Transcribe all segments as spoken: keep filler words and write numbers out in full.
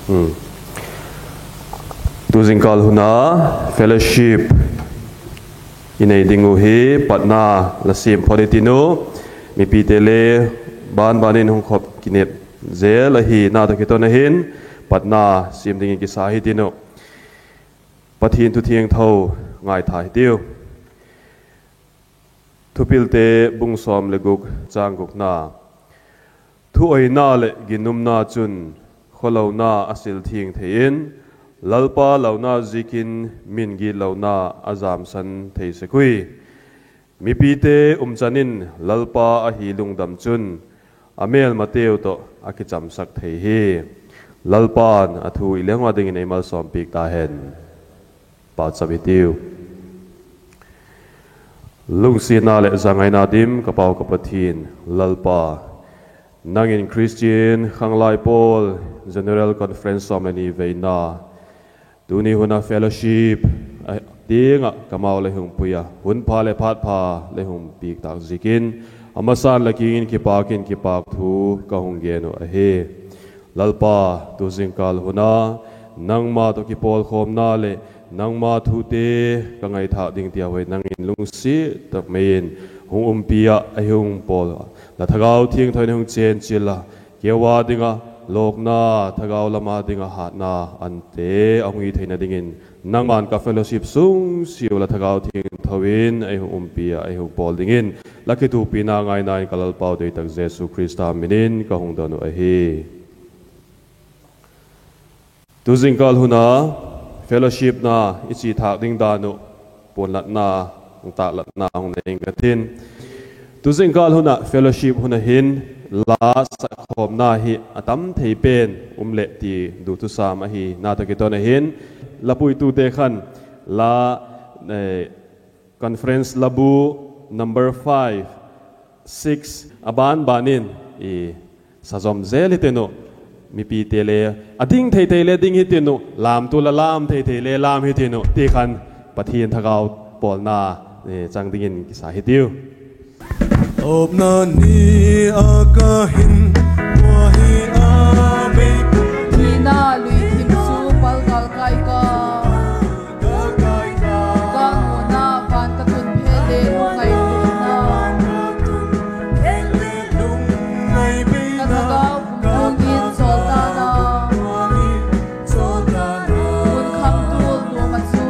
Hmm. Tu zingkâl hun a fellowship i nei ding uh hi patna la siam phot i tin uh, mipite le ban ban in hung khop kinep zel ahina tawh kiton a hin patna siam dingin kisa hi tin uh. Pathian thu thiangtho ngaitha hitiu. Thupilte bung sawm le guk châng gukna. Thu oina leh ginumna chun khawlona a sil thiang thei in, Lalpa launa ziakin min gitlona a jamsan thei sek ui. Mipite umchan in Lalpa ahi lungdam chun a mêlmateu tawh a kichamsak thei hi. Lalpa'n a thu i leng ua dingin ei malsawmpiak ta hen. Pauchap hitiu. Lungsiatna leh zangaina dim ka Pau ka Pathian Lalpa, nang in Christian Khanglai Pawl General Conference sawm le ni veina tuni hun a fellowship a tiang ah kamau lei hung pui a, hun pha leh phat pha lei hung piak tâk ziakin, a masan la kiang in kipâk in kipâk thu ka hung gen uh ahi. Lalpa, tu zingkâl hun a nangma tawh kipawlkhawmna leh nangma thute ka ngaithâk ding tia hoi nang in lungsiat tak mai in hung umpi ah, ei hung pawl a, la Thagau Thiangtho in hung chenchil a, keu a ding a lawkna, thagau lam a ding a hatna ante a hung hi theina dingin, nangma'n ka fellowship sung siau la Thagau Thiangtho in ei hung umpi a, ei hung pawl dingin la kituakpina ngaina in ka Lalpau doi tak Jesu Khrista min in ka hung don uh ahi. Tu zingkâl hun a fellowshipna i chia thâk ding dan uh puanlatna, hung tâklatna hung nei ing ka tin. Tu zingkâl hun a fellowship hun a hin la sakkhawmna hi a tam thei pen um leh ti du thusam ahina tawh kiton a hin, la puitute khan la, eh, conference labu number five, six a ban ban in i sa zom zel hi tin uh, mipite le a ding thei thei le ding hi tin uh, lamtu la lam thei thei le lam hi tin uh ti khan Pathian thagau pawlna, eh, chang dingin kisa hitiu. Tawpna ni a ka hin, tua hi a bei. Thina lui thim chu pal gal kai ka, ka nuna van ka tun phe le lungngaina. Ka thagau kumtuang in chawl ta la, hun kham tul nuam ah chu.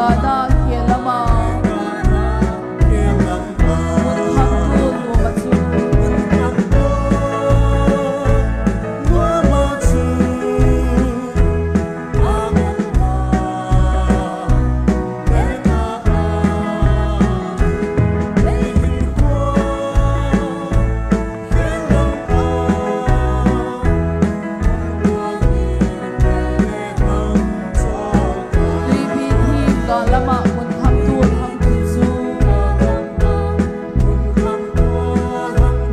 Ghana khel lam ah, mun khamtual nuam ah chun, Tuipi thim gâl lam ah mun khamtual hang tun chu,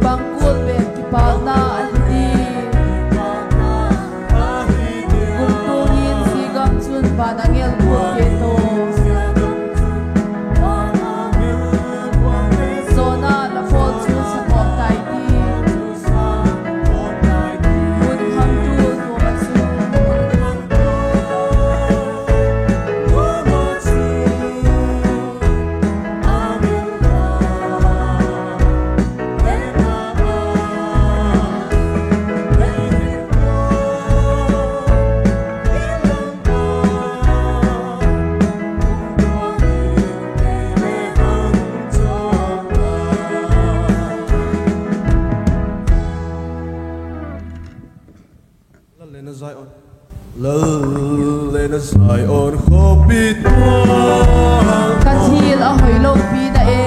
bang gual bep kipâkna ahi di. Kumtuang in zia gam chun van angel gualte tawh, Jonah la pawl chu sa khawm tai ti, mun khamtual nuam ah chun. Lal le na Zion, Lal le na Zion khawpi tawh, ka thil a hoi lopi na e.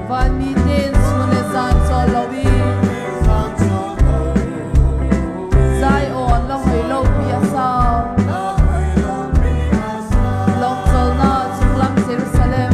Van mite'n sun leh zan chawl lo in, Zion la hoi lopi a sau, lawngchawlna chung lam Jerusalem.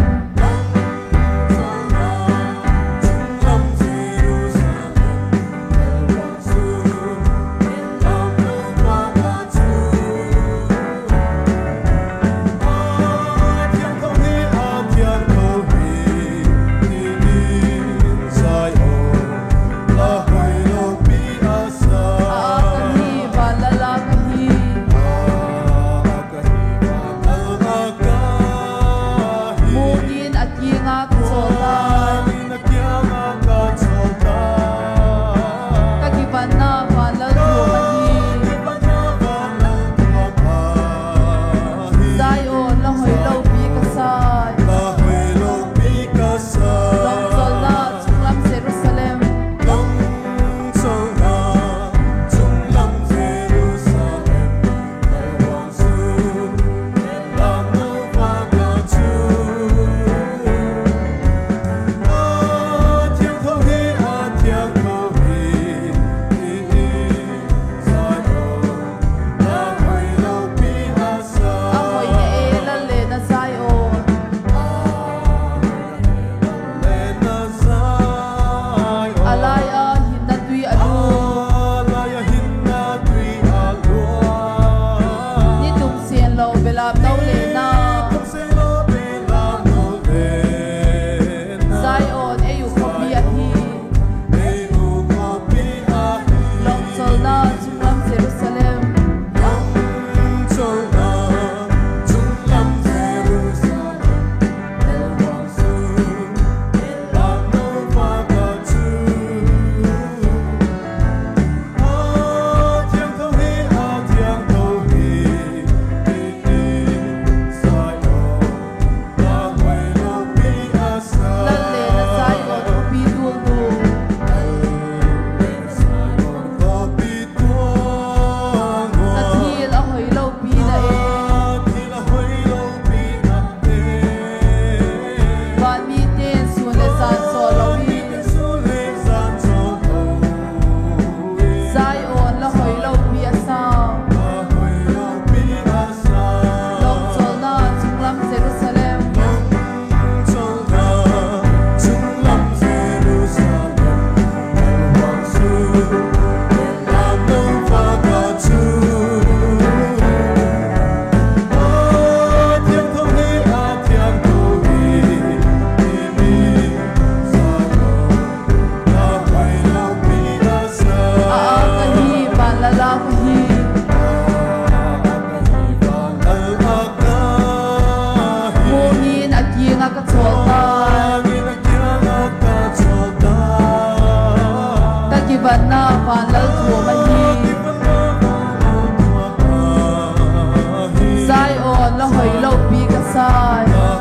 Zion,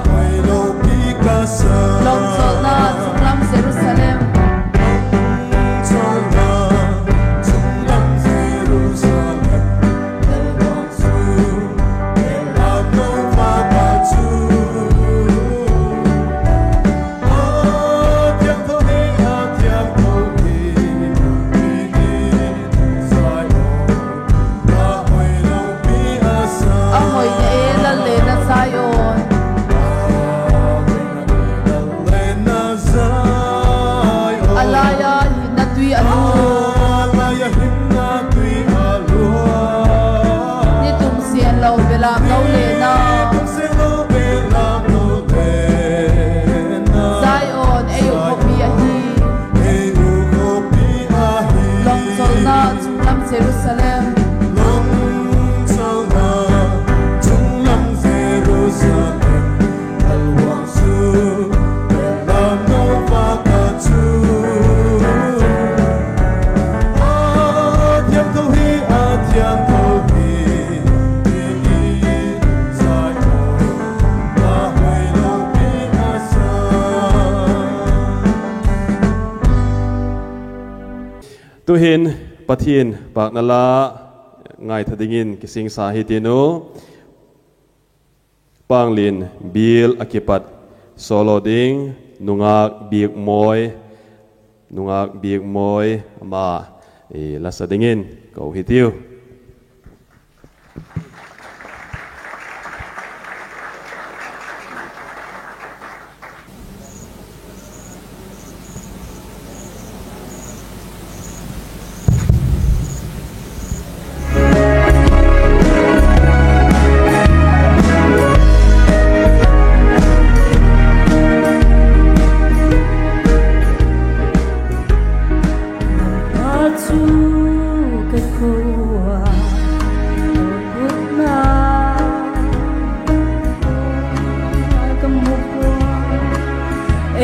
lawngchawlna chunglam Jerusalem. A hoina e, Lal lena Zion. A lai a hinna tui a lut. Ni tum sian lo belam lo lena. Zion ei uh khawpi ahi. Lawngchawlna chunglam Jerusalem. Tu'hin Pathian pâkna la ngaitha dingin kisingsa hi tin u. Panglin Bial a kipat solo ding, Nungâk Biakmawi, Nungâk Biakmawi ama la sa dingin ko hitiu.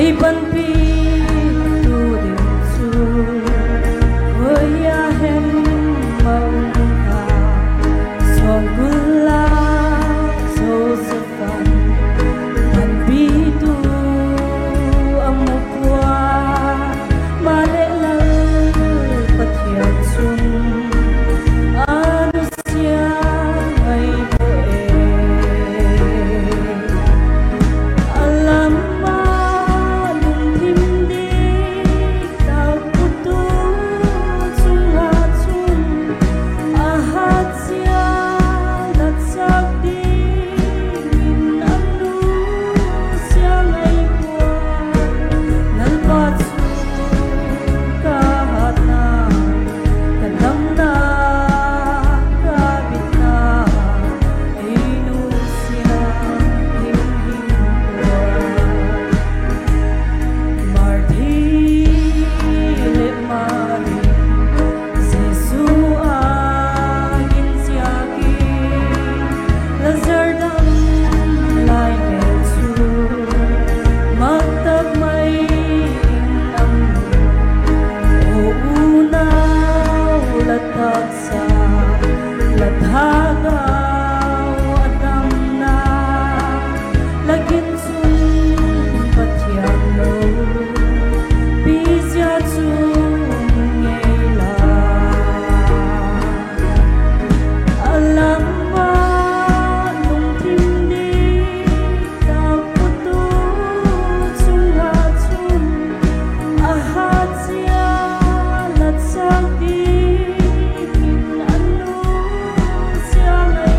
Ei panpitu ding chu khoi a hem a um kha, sawmgul lak Joseph in panpitu a mu pua, maleh Lal Pathian chun a nusia ngai pua e. A lam a lungthim dik tak putu chung ah chun, a hat chia la chak dingin a nusia ngai pua. Lalpa chu ka hatna, ka damna, ka bitna, ei nusia himhim ua. Marthi leh Mari, Jesu â ding ziakin Lazar dam lai vel chu mak tak mai in a mu. Aw unau, la taksa, la thagau a damna lak in chun Pathian lopi zia chu ngei la. A lam a lungthim dik tak putu chung ah chun, a hat chia la chak dingin a nusia ngai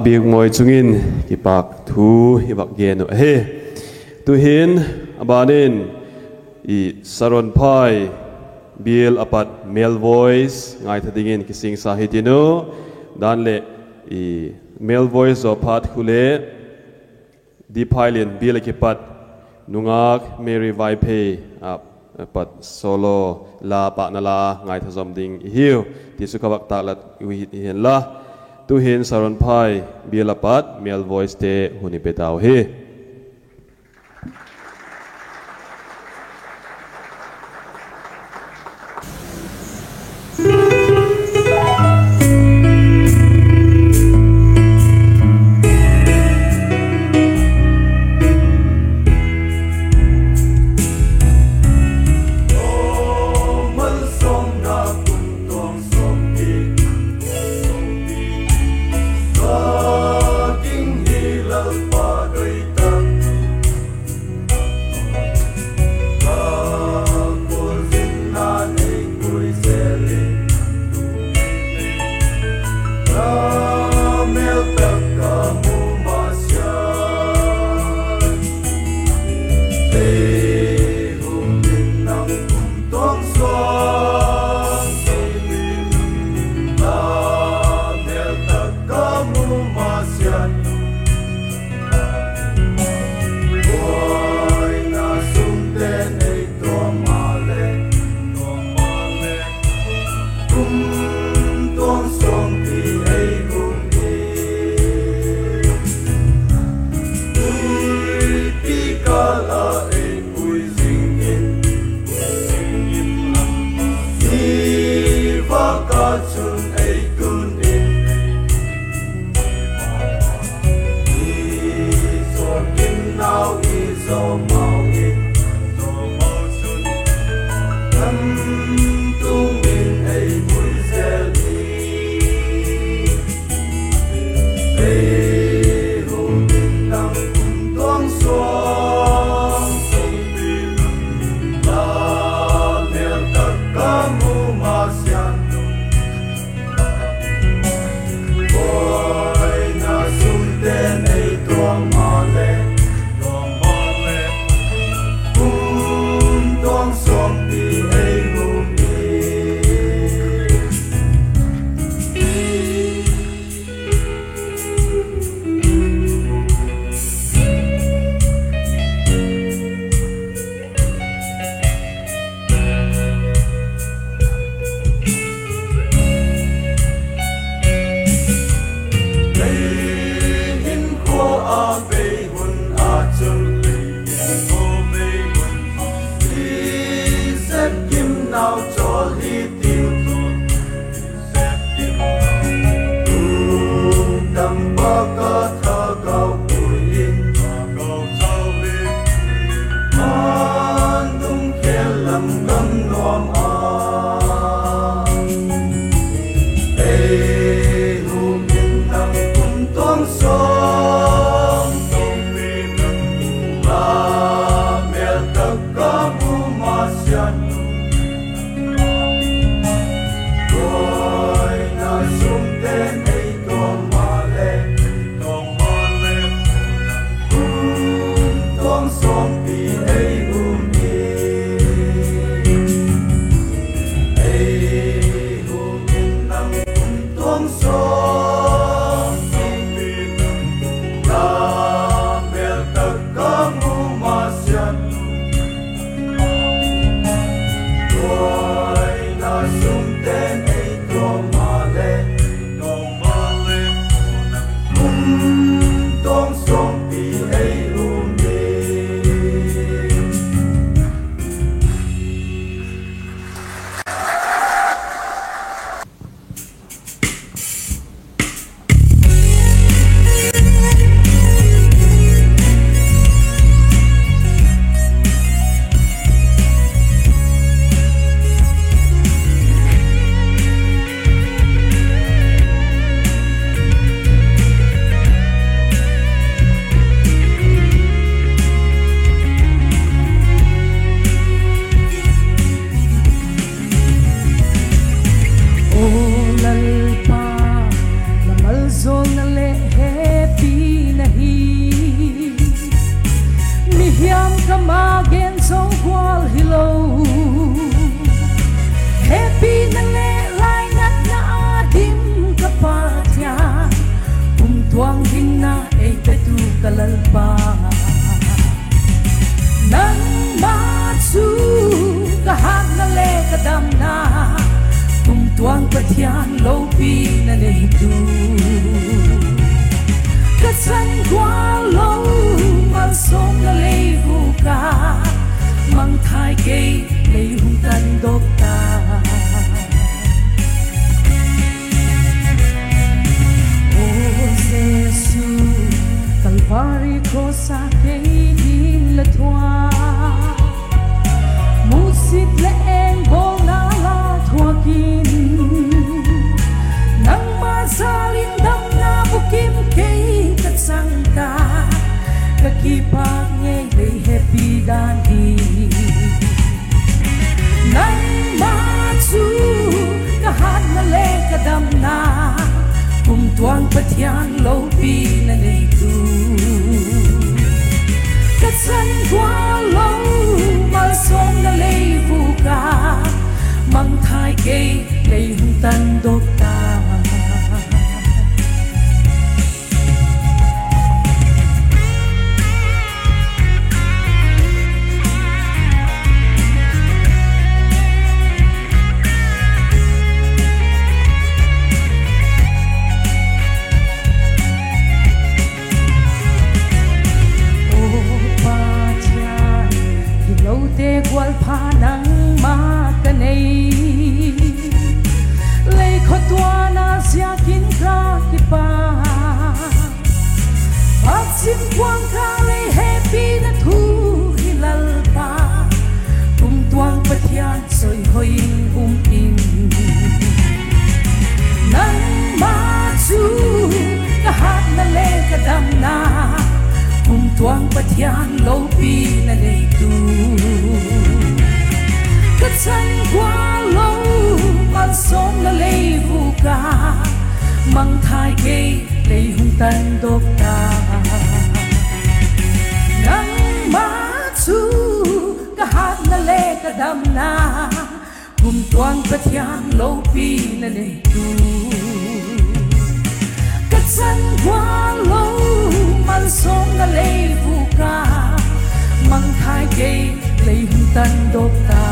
Biakmawi chung in kipâk thu i vak gen uh ahi. Tu'hin a ban in i Saronphai bial a pat male voice ngaitha dingin kisingsa hitiu. Dan leh i male voice zaw phat khu le Diphailian bial a kipat nungâk Mary Vaiphei a pat solo la, pâkna la ngaitha zawm ding i hiu ti chu ka vak tâklat uh hi hen la. Tu'hin Saronphai bial a pat male voicete hun i pe tau hi. Ka ma gen zo gual hilo, hepina leh lainatna a dim ka Pathian, kumtuang hinna ei petu ka Lalpa. Nangma chu ka hatna le ka damna, kumtuang Pathian lopina neitu. Ka chan gual lo, malsawmna leivuk a, mangthai kei lei hung tandok ta. Aw Jesu, Kalvari cross a kei ding la thuak, musit leh engbawlna la thuak in, nangma jal in damna bukim kei ka chang ta, ka kipâk ngei lei hepi dan hi. Nangma chu ka hatna le ka damna, kumtuang Pathian lopina neitu. Ka chan gual lo, malsawmna leivuk a, mangthai kei lei hung tandok ta. Aw Pathian, gilote gualpha nangma ka nei, lei khawtuana ziakin ka kipâk, pâk chim kuang ka lei hepina thu hi Lalpa, kumtuang Pathian soi hoi in um in. Nangma chu ka hatna le ka damna, kumtuang Pathian lopina neitu. Ka chan gual lo, malsawmna leivuk a, mangthai kei lei hung tandok ta. Nangma chu ka hatna le ka damna, kumtuang Pathian lopina neitu. Ka chan gual lo, malsawmna leivuk a, mangthai kei lei hung tandok ta.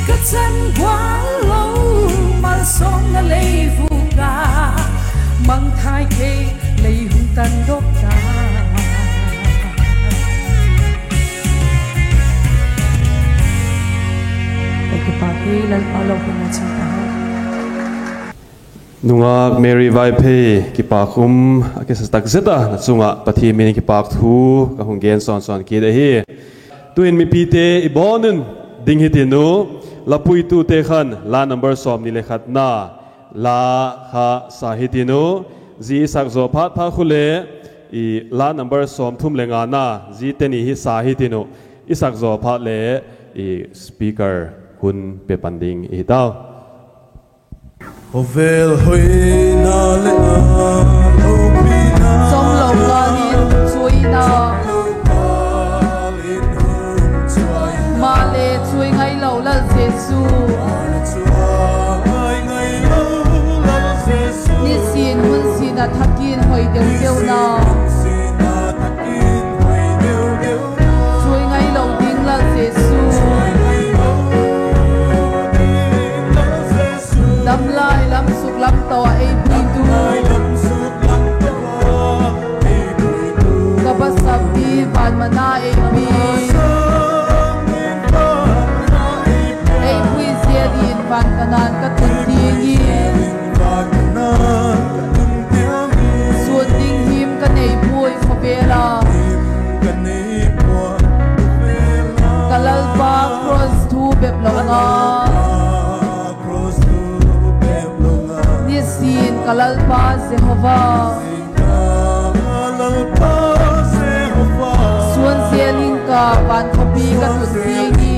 Ka chan gual lo, malsawmna leivuk a, mangthai kei lei hung tandok ta. Ka kipâk hi Lalpa lopina chu ta. Nungak Mary Vaiphei, kipâk um a kisa tak zet a, na chung ah Pathian min in kipâk thu ka hung gen sawn sawn kit ahi. Tu'hin mipite i bawn un ding hitiu, la puitute khan la number sawmni le khatna la kha sa hitiu. Zia i sak zaw phat phat khu le, i la number sawmthum le ngana zia teni hi sa hitiu. I sak zaw phat le, i speaker hun pe pan ding i hi tau. Chawmlo kâl in chuina, maleh chuai ngailo Lal Jesu. Nisin hun sin a thak in hoi deu deuna, chuai ngailo ding Lal Jesu. Damlai lam suk lam to ah ei puitu, ka basap ding van mana ei pi, ei pui zia ding van Kanaan ka tun ding hi. Suan ding him ka nei puai khawvel a, ka Lalpa cross thu bep lo nga. Nisin ka Lalpa Jehova, suan zel in ka van khawpi ka tun ding hi.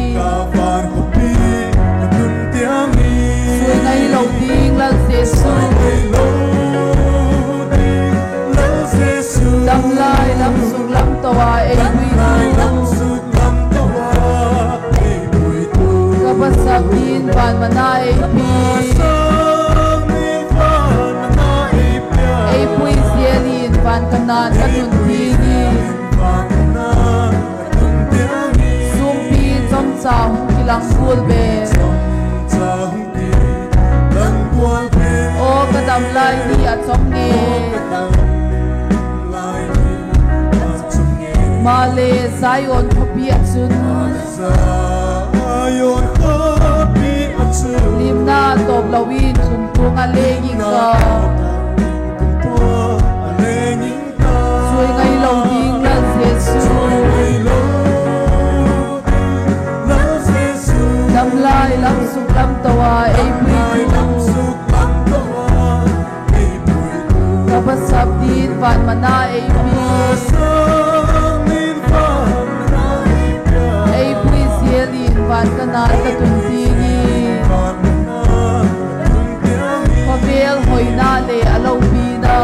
Chuai ngailo ding Lal Jesu. Damlai lam suk lam to ah ei Van mana ei pi, ei pui zel in van Kanaan ka tun ding hi. Sûmpi chomcha hung kilang gual ve. Aw ka dam lai ni a chom nge. Maleh Zion khawpi ah chun limna tawp lo in kumtuang a leng ing ka. Chuai ngailo ding Lal Jesu, dam lai lam suklam to a ei pui tu, ka pasap din van mana ei pi, ei pui zel in van Kanaan ka tun ding hi. Khawvel hoina leh a lopina,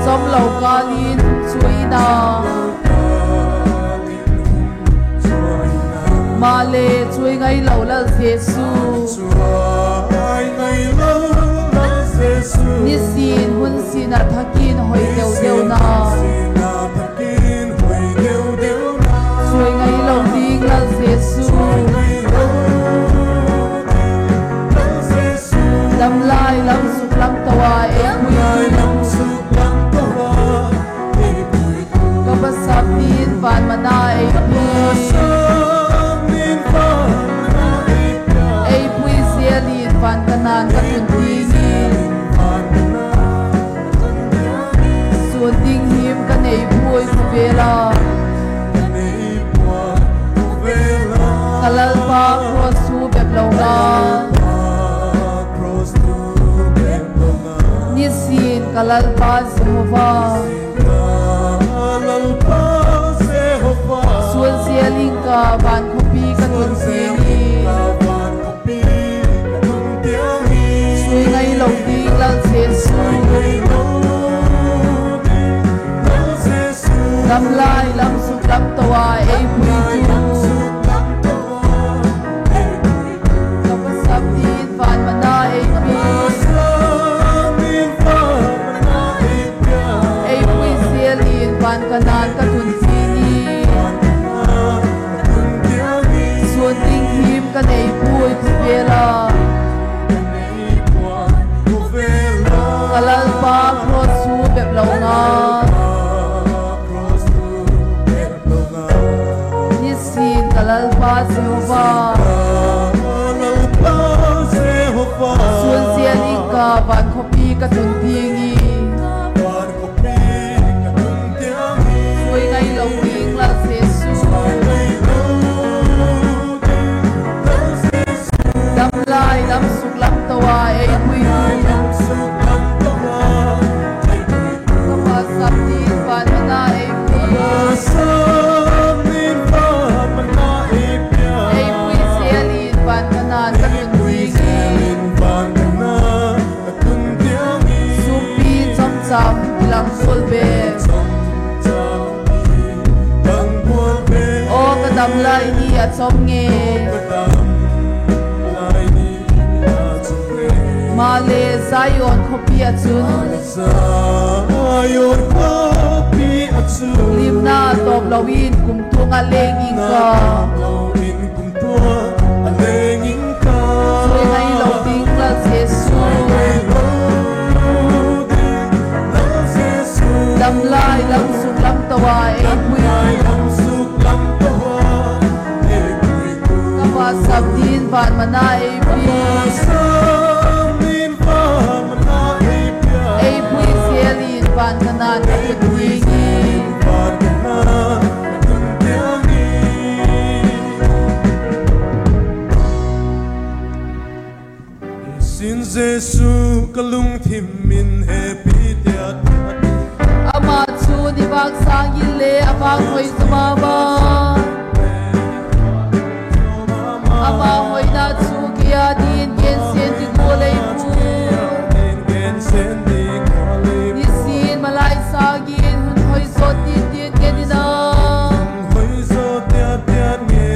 chawmlo kâl in chuaina, maleh chuai ngailo Lal Jesu, nisin hun sin a thak in hoi deu deuna, chuai ngailo ding Lal Jesu, dam lai lam suklam to a ei pui tu, ka pasap din van mana ei pi, ei pui zel in van Kanaan ka tun ding hi. Suan ding him ka nei puai khawvel a, ka Lalpa cross thu bep lo a, nisin ka Lalpa Jehova, suan zel in ka van khawpi ka tun ding hi. Chuai ngailo ding Lal Jesu, dam lai lam suklam to a ei pui tu, ka pasap din van mana ei pi, ei pui zel in van Kanaan ka tun ding hi. Suan ding him ka nei puai khawvel a, ka Lalpa cross thu bep lo a, nisin ka Lalpa Jehova, suan zel in ka van khawpi ka tun ding hi. Chuai ngailo ding Lal Jesu, dam lai lam suklam to a ei pui tu, ka pasap din van mana ei pi, ei pui zel in van Kanaan ka tun ding hi. Sûmpi chomcha hung kilang gual ve, aw ka dam lai ni a chom nge. Maleh Zion khawpi ah chun limna tawp lo in kumtuang a leng ing ka. Chuai ngailo ding Lal Jesu, dam lai lam suklam to a ei pui, ka pasap din van mana ei pi, ei pui zel in van Kanaan ka tun ding hi. Sin Jesu ka lungthim in hepi tia, ama chu ni vang sâng in le a vang hoi zaw ma ma, ama hoina chu kei â dingin gensiat ding gual ei puai. Nisin malai sâng in hun hoi zaw tin tin gen in a, hoi zaw tiat tiat nge.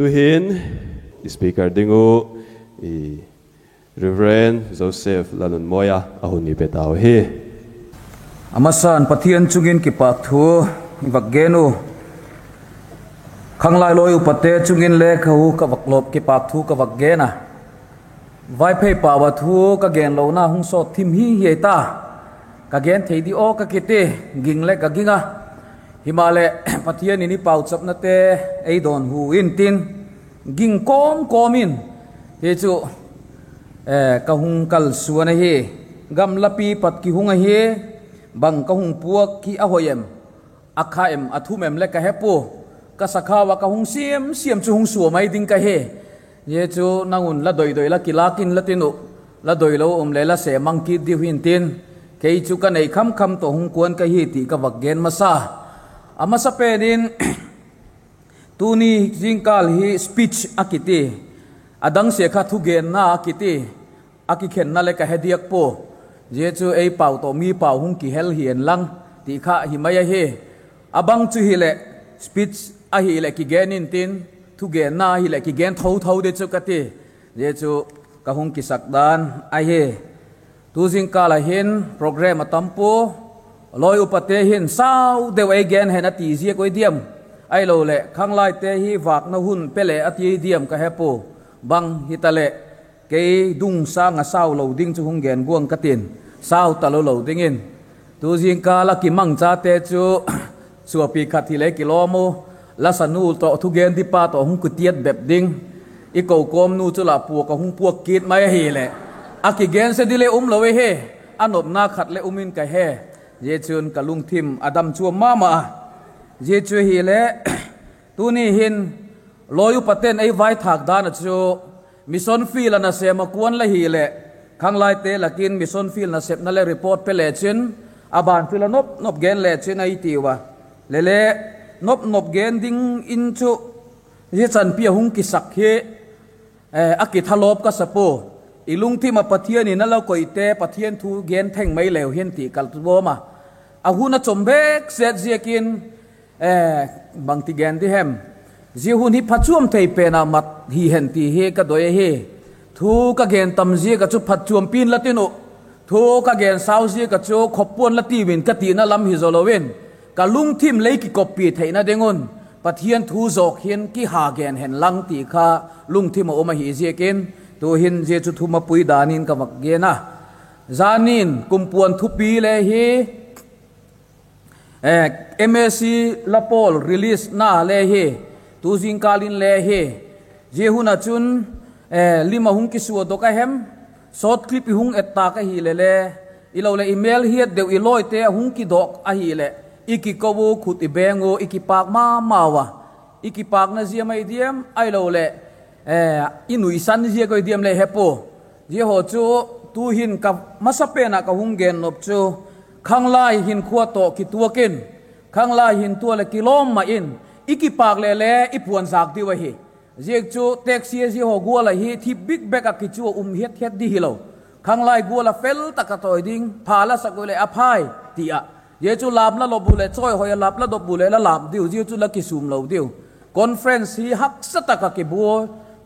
Tu'hin speaker ding uh, Reverend Joseph Lalnunmawia a hun i pe tau hi. A masa'n Pathian chung in kipâk thu i vak gen u. Khanglai lawi upate chung in le ka u ka vak lawp kipâk thu ka vak gen a. Vaiphei pau a thu ka genlona hung sawt thim hi hi ta. Ka gen thei di aw ka kiti, ging leh ka ging a. Himaleh, Pathian in i pauchapnate ei dawnhu intin, ging kawm kawm in, hi chu, ka hung kalsuan ahi. Gamlapi pat ki hung ahi, bang ka hung puak hi a hoi em, a kha em, a thum em leh ka he pua. Ka sakhau ah ka hung siam siam chu hung sua mai ding ka hi. Zia chu nang un la doi doi la kilâk inla tin uh, la doilo um leh la sêm mang kit diu hintin, kei chu ka nei kham kham tawh hung kuan ka hi ti ka vak gen masa. A masapen in, tuni zingkâl hi speech a kiti, a dang sia kha thugenna a kiti, a kikhenna leh ka he diak pua. Zia chu ei pau tawh mi pau hung kihel hi en lang ti kha hi mai ahi. A bang chu hileh, speech ahileh kigen intin, thugenna hileh kigen tho tho di chu ka ti. Zia chu ka hung kisak dan ahi. Tu zingkâl ah hin program a tam pua, lawi upate hin sau deu ei gen hen a ti ziak ui diam, ahiloleh khanglaite hi vâkna hun pe le a ti diam ka he pua. Bang hitaleh, kei dung sâng ah sau lo ding chu hung gen guang ka tin, sau talo lo dingin. Tu zingkâl ah kimangchate chu suapi khat hileh kilawm u, la sanu tawh thugen dipa tawh hung kitiat bep ding. I kokawmnu chu la puak a hung puak kit mai ahileh, a kigen se di le um lo ahi. A nopna khat le um in ka he. Zia chun ka lungthim a dam chuam ma ma a. Zia chu hileh, tuni hin lawi upate'n ei vaithâk dan ah chu, mission field ah nasêm a kuan la hileh, khanglaite lak in mission field nasepna leh report pe le chin, a ban chu la nop nop gen le chin a i tiu a. Lele, nop nop gen dingin chu, zia chanpi a hung kisak hi, a kithalawp ka sa pua. I lungthim ah Pathian in a la koite Pathian thu gen theng mai leu hin ti ka bawm a. A hun a chom bêk set ziakin, bangti gen di hem, zia hun hi phatchuam thei pen a mat hi hen ti hi ka doi ahi. Thu ka gen tam ziak ah chu phatchuampi'n la tin uh, thu ka gen sau ziak ah chu khop pua'n la tiu in ka tina lam hi zaw lo in, ka lungthim lei kikoppi theina ding un, Pathian thu zawk hin kiha gen hen lang ti kha lungthim ah um ahi ziakin, tu'hin zia chu thumapui dan in ka vak gen a. Zan in kumpuan thupi le hi, MAC la pawl releasena le hi, tu zingkâl in le hi, zia hun ah chun, lim a hung kisuadok a hem, short clip i hung et tâk ahileh le, ahiloleh i mêl hiat deu i lawite a hung kidok ahileh, i kiko u, khut i beng u, i kipâk ma mau a. I kipâkna zia mai diam ahiloleh, i nuisan zia koi diam le he pua. Zia haw chu tu'hin ka masapen ah ka hung gen nop chu, khanglai hinkhua tawh kituak in, khanglai hintua leh kilawm ma in, i kipâk le le i puanzâk diu ahi. Ziak chu taxi a zia haw gual ahi thip bik bek ah kichu a um hiat hiat di hilo. Khanglai gual a fel tak a tawi ding, pha la sak u leh a phai ti ah. Zia chu lâp la lop u leh chawihoi a lâp la dop u leh la lâp diu, zia chu la kisûm lo diu. Conference hi haksa tak ah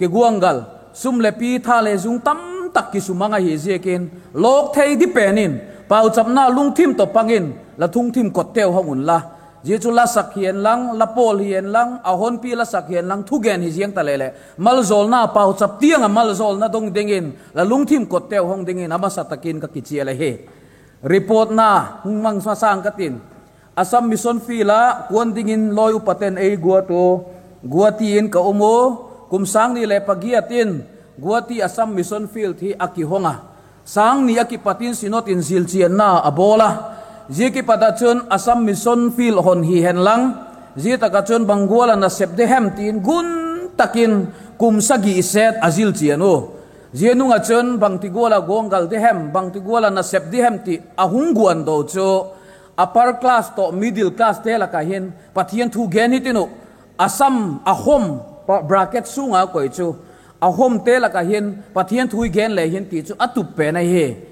kiguanggal, sum leh pi tha le zung tamtak kisumang ahi ziakin, lawk thei di pen in, pauchapna lungthim tawh pang in la thungthim kotteu hong unla. Zia chu la sak hian lang, la pawl hian lang, a honpi la sak hian lang, thugen hi ziang ta leh leh, maljawlna pauchap tiang ah maljawlna dong dingin la lungthim kotteu hong dingin a masa tak in ka kichial ahi. Reportna hung mang masang ka tin, Assam Mission Field ah kuan dingin lawi upate'n ei guat u, Guwahati in ka um u. Kum sâng ni leh pagiat in Guwahati Assam Mission Field hi a kihong a, sâng ni a kipat in Synod in zilchianna a bawl a. Zia kipat ah chun Assam Mission Field hon hi hen lang, zia tak ah chun bang gual a nasep di hem ti in gun tak in kum sagi set a zilchian u. Zia nung ah chun bangti gual a guanggal di hem, bangti gual a nasep di hem ti a hung guando chu, upper class tawh middle classte lak ah hin Pathian thu gen hitin uh, Assam, Ahom, bracket sung a koi chu, Ahomte lak ah hin Pathian thu i gen le hin ti chu a tup pen ahi.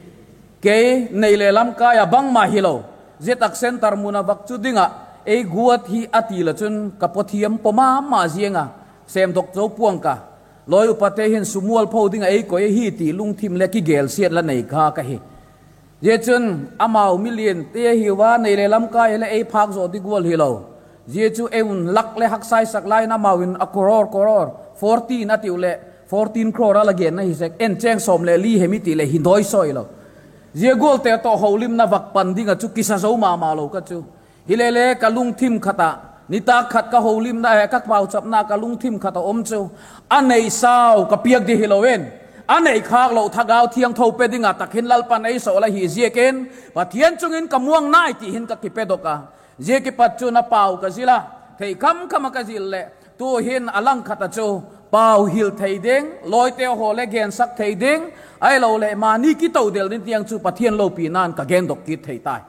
Kei nei le lamkai ah bangma hilo, zia tak centre mun ah vak chu ding ah ei guat hi a ti la chun ka pawthiam paw ma ma ziang a. sêmdok zo pua'ng ka, lawi upate hin sum mualpho ding ah ei koi ahi ti lungthim leh kigêlsiat la nei kha ka hi. Zia chun amau miliante hiu a, nei leh lamkai leh ei phâk zaw ding gual hilo. Zia chu ei un lak leh haksaisak lai in amau in a crore, crore, fourteen a tiu leh, fourteen crore a la genna hi sek, en chêng sawm leh li hem i ti leh hi dawi sawi lo. Zia gualte tawh holimna vak pan ding ah chu kisa zo ma ma lo ka chu. Hile le ka lungthim khat ah, nitâk khat ka holimna he ka pauchapna ka lungthim khat ah um chu, a nei sau ka piak ding hilo in, a nei khâk lo thagau thiangtho pe ding ah tak hin Lalpa'n ei sawl ahi ziakin, Pathian chung in ka muang nai ti hin ka kipedok a. Zia kipat chun a pau ka zil a, thei kham kham ah ka zil leh, tu'hin a lang khat ah chu pau hil thei ding, lawite haw leh gensak thei ding, ahiloleh mani kito del ding tiang chu Pathian lopina'n ka gendok kit thei tai.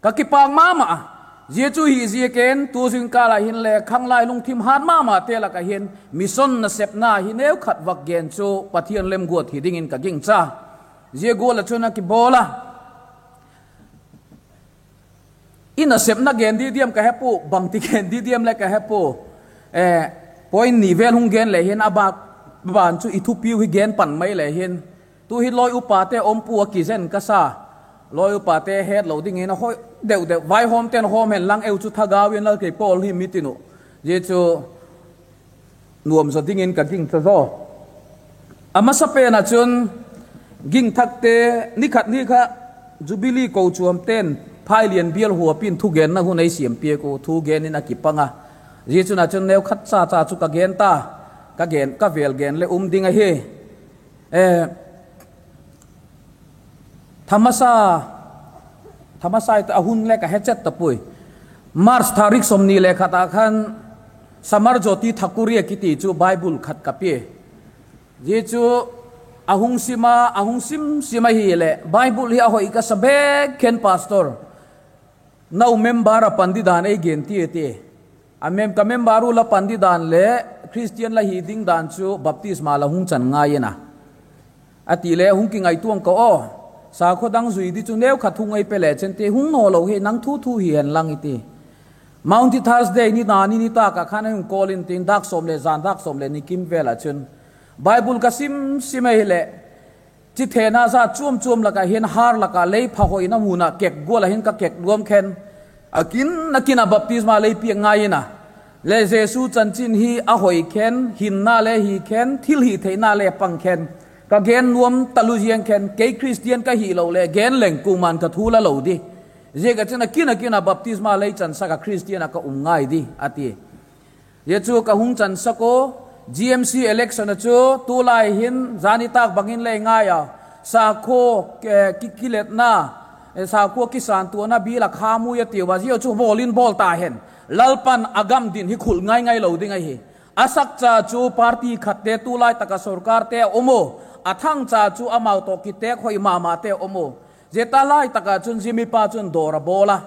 Ka kipâk ma ma a. Zia chu hi ziakin tu zingkâl ah hinle khanglai lungthim hât ma mate lak ah hin mission nasepna hi neu khat vak gen chu Pathian lemguat hi dingin ka gingcha. Zia gual ah chun a kibawl a, i nasepna gen di diam ka he pua, bangti gen di diam le ka he pua. Point ni vel hung gen le hin a bâk, ban chu i thupiu hi gen pan mai le hin, tu hi lawi upate um pua a kizen ka sa. Lawi upate hetlo dingin a hoi deu deu, vaihawmte'n hawm hen lang, eu chu thagau in lal kei pawl hi mi tin uh. Zia chu nuam zaw dingin ka gingcha zaw. A masapen ah chun, gingthakte, ni khat ni kha Jubilee kochuamte'n phailian bial huap in thugenna hun ei siam piak uh, thugen in a kipang a. Zia chun ah chun neu khat cha cha chu ka gen ta, ka gen, ka vêl gen leh um ding ahi. Thamasa, thamasa i ta a hun le ka he chet ta puai. March tarik sawmni le khat ah khan Samarjyoti Thakuria kiti chu Bible khat ka pia. Zia chu a hung sim a, a hung sim sim ahileh Bible hi a hoi ka sa bêk khen, pastor, nau member ah pan di dan ei gen ti a ti. A mem, ka member u la pan di dan leh Christian la hi ding dan chu baptisma la hung chan ngai in a, a ti le hung kingaituang ka aw. Sakhaw dang zui di chu neu khat hung ei pe le chen ti, hung naw lo hi, nang thu thu hi hen lang i ti. Maundy Thursday ni na ni nitâk ah khan a hung call intin, dâk sawm leh zan, dâk sawm leh ni kim vel ah chun Bible ka sim sim ahileh, chithena za chuam chuam lak ah hin, hâr lak ah lei pha hoina mun ah kek gual ah hin ka kek luam khen. A kin a kin ah baptisma lei piak ngai in a, le Jesu chanchin hi a hoi khen, hinna le hi khen, thil hi theina le pang khen, ka gen nuam talu ziang khen, kei Christian ka hilo leh gen leng kuama'n ka thu la lo di. Ziak ah chun a kin a kin ah baptisma lei chansak ah Christian ah ka um ngai di a ti. Zia chu ka hung chansak u. G M C election ah chu tulai hin zani tâk bangin lei ngai a, sakhua kiletna, sakhua kisântuana bial ah khamui a tiu a, zia chu bawl in bawl ta hen. Lalpa'n a gam din hi khul ngai ngai lo ding ahi. A sakcha chu party khatte tulai tak ah sorkarte a um u, a thangcha chu amau tawh kitêk hoi ma mate a um u. Zia ta lai tak ah chun zia mipa chun dawr a bawl a.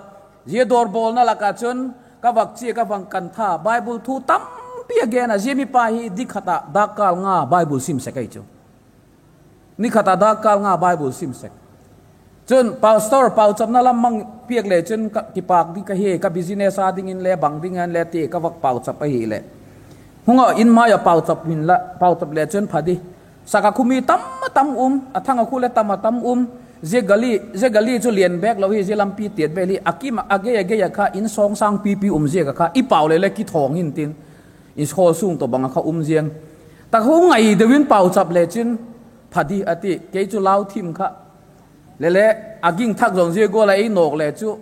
Zia dawr bawlna lak ah chun ka vak chia, ka vak kantha, Bible thu tampi a gen a, zia mipa hi ni khat ah dâkkâl nga Bible sim sek ahi chu. Ni khat ah dâkkâl nga Bible sim sek. Chun pastor, pauchapna lam mang piak le chun ka kipâk ding ka hi, ka business â dingin le bang dingin le ti ka vak pauchap ahileh, hung a, in mai ah pauchap le chun pha di. Sak ah khu mi tam a tam um, a thang ah khu le tam a tam um. Zia gali chu lian bêk lo hi, zia lampi tiat bêl hi, a kim ah, a gei a gei ah kha in sawng sâng pipi um ziak ah kha i pau le le kithawng hin tin, in khawl sung tawh bang ah kha um ziang. Tak khu ngai deu in pauchap le chun pha di a ti. Kei chu lau thim kha, le le, a ging thak zawng zia gual ah ei nawk le chu,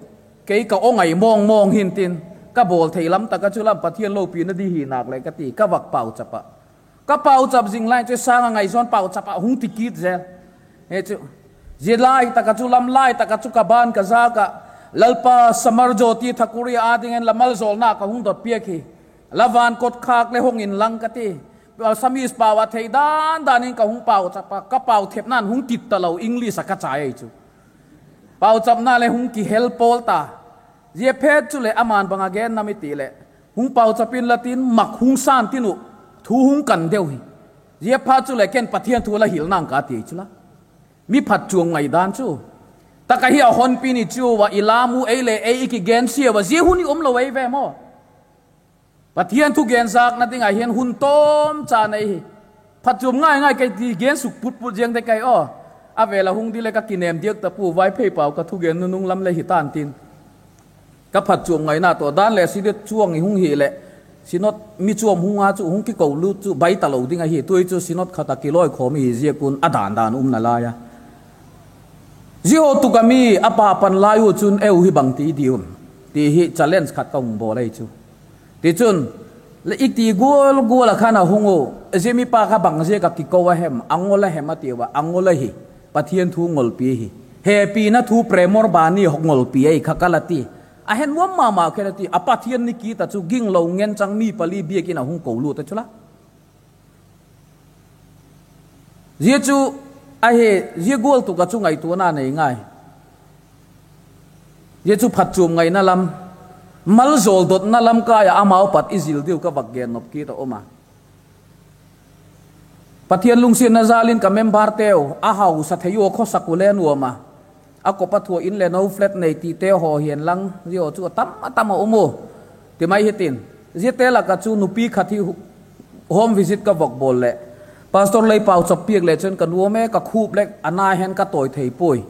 kei ka aw ngai mawng mawng hin tin, ka bawl thei lam tak ah chu lam Pathian lopina di hi nâk le ka ti, ka vak pauchap ah. Ka pauchap zing lai chu sâng a ngai zawn pauchap ah hung ti kit zel. Hi chu, zia lai tak ah chu, lam lai tak ah chu ka ban ka zâk ah, Lalpa, Samarjyoti Thakuria â dingin la maljawlna ka hung dot piak hi. La van kotkhâk le hong inlang ka ti. Assamese pau ah thei dan dan in ka hung pauchap ah, ka pau thepna'n hung kit talo, English ah ka chai ahi chu. Pauchapna le hung kihel pawl ta. Zia phet chuleh ama'n bang a gen nam i ti leh, hung pauchap inla tin, mak hung sân tin uh, thu hung kan deu hi. Zia phat chuleh ken Pathian thu la hil nang ka ti chu la. Mi phatchuam ngaidan chu, tak ahi a, honpi ni chu a i lam u, ei le ei i kigensia ua, zia hun i um lo ei ve maw. Pathian thugen zâkna ding ah hin hun tawmcha nei hi. Phatchuam ngai ngai kei ti gen suk put put ziang de kei aw. A vêl a hung di leh ka kinêm diak ta pua, Vaiphei pau ka thugen nunung lam le hi ta'n tin, ka phatchuam ngaina tawh dan leh Synod chuang i hung hileh, Synod mi chuam hung a chu hung kiko lut chu bai talo ding ahi. Tu'hin chu Synod khat ah kilawi khawm i hi ziak un a dan dan um nalai a. Zia haw tuk ah mi a pa pan lai u chun eu hi bangti diu am ti hi challenge khat ka hung bawl ei chu. Tichun, le i ti gual gual ah khan a hung u, zia mipa kha bang ziak ah kiko a hem, a ngol a hem a tiu a, a ngol ahi. Pathian thu ngolpi hi. Hepina thu premor bani ngolpi ahi kha ka la ti. A he nuam ma ma khen a ti, a Pathian ni kit ah chu ginglo ngen chang mi pali biakin a hung ko lut a chu la. Zia chu ahi, zia gual tuk ah chu ngaituana nei ngai. Zia chu phatchuam ngaina lam, malzawl dotna lam kai ah amau pat i zil diu ka vak gen nop kit a um a. Pathian lungsiatna jal in ka memberte u a hausa thei ua khawsak u le nuam a, a kop a thua in leh no flat nei tite haw hi'n lang, zia haw chu a tam a tam a um u. Ti mai hitin, ziate lak ah chu nupi khat hi home visit ka vak bawl leh, pastor lei pauchap piak le chun ka nuam e, ka khup leh a na hen ka tawi thei puai.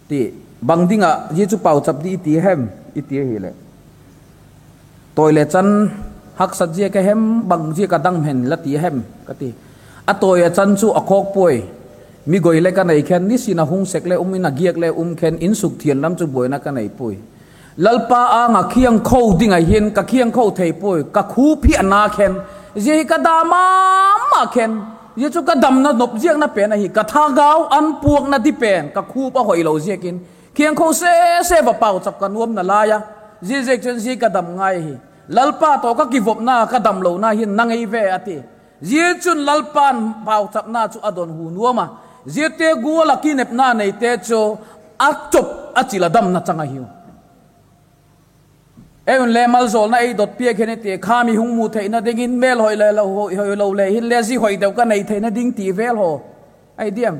Ti, bang ding ah zia chu pauchap di i ti hem, i ti ahileh, tawi le chan haksat ziak a hem, bang ziak a dam hen la ti hem ka ti. A tawi a chan chu a khawk puai. Mi goi le ka nei khen, nisin a hung sek le um in, a giak le um khen, in sukthiang lam chu buaina ka nei puai. Lalpa âng ah khiangkho ding ah hin ka khiangkho thei puai, ka khup hi a na khen, zia hi ka dam ma ma khen. Zia chu ka damna nop ziakna pen ahi, ka thagau an puakna di pen ka khup a hoilo ziakin khiangkho sese va pauchap ka nuam nalai a. Ziaziakchun zia ka dam ngai ahi. Lalpa tawh ka kivopna ka damlona hin nang ei ve a ti. Zia chun Lalpa'n pauchapna chu a don hu nuam a, ziate gual ah kinepna neite chu a chop a chil a damna chang ahiu. Ei un le malzawlna ei dot piak hen i ti, kha mi hung mu theina dingin, mêl hoi le lo, hoi, hoi lo le hinle zi hoi deu ka nei theina ding ti vel haw, ahi diam?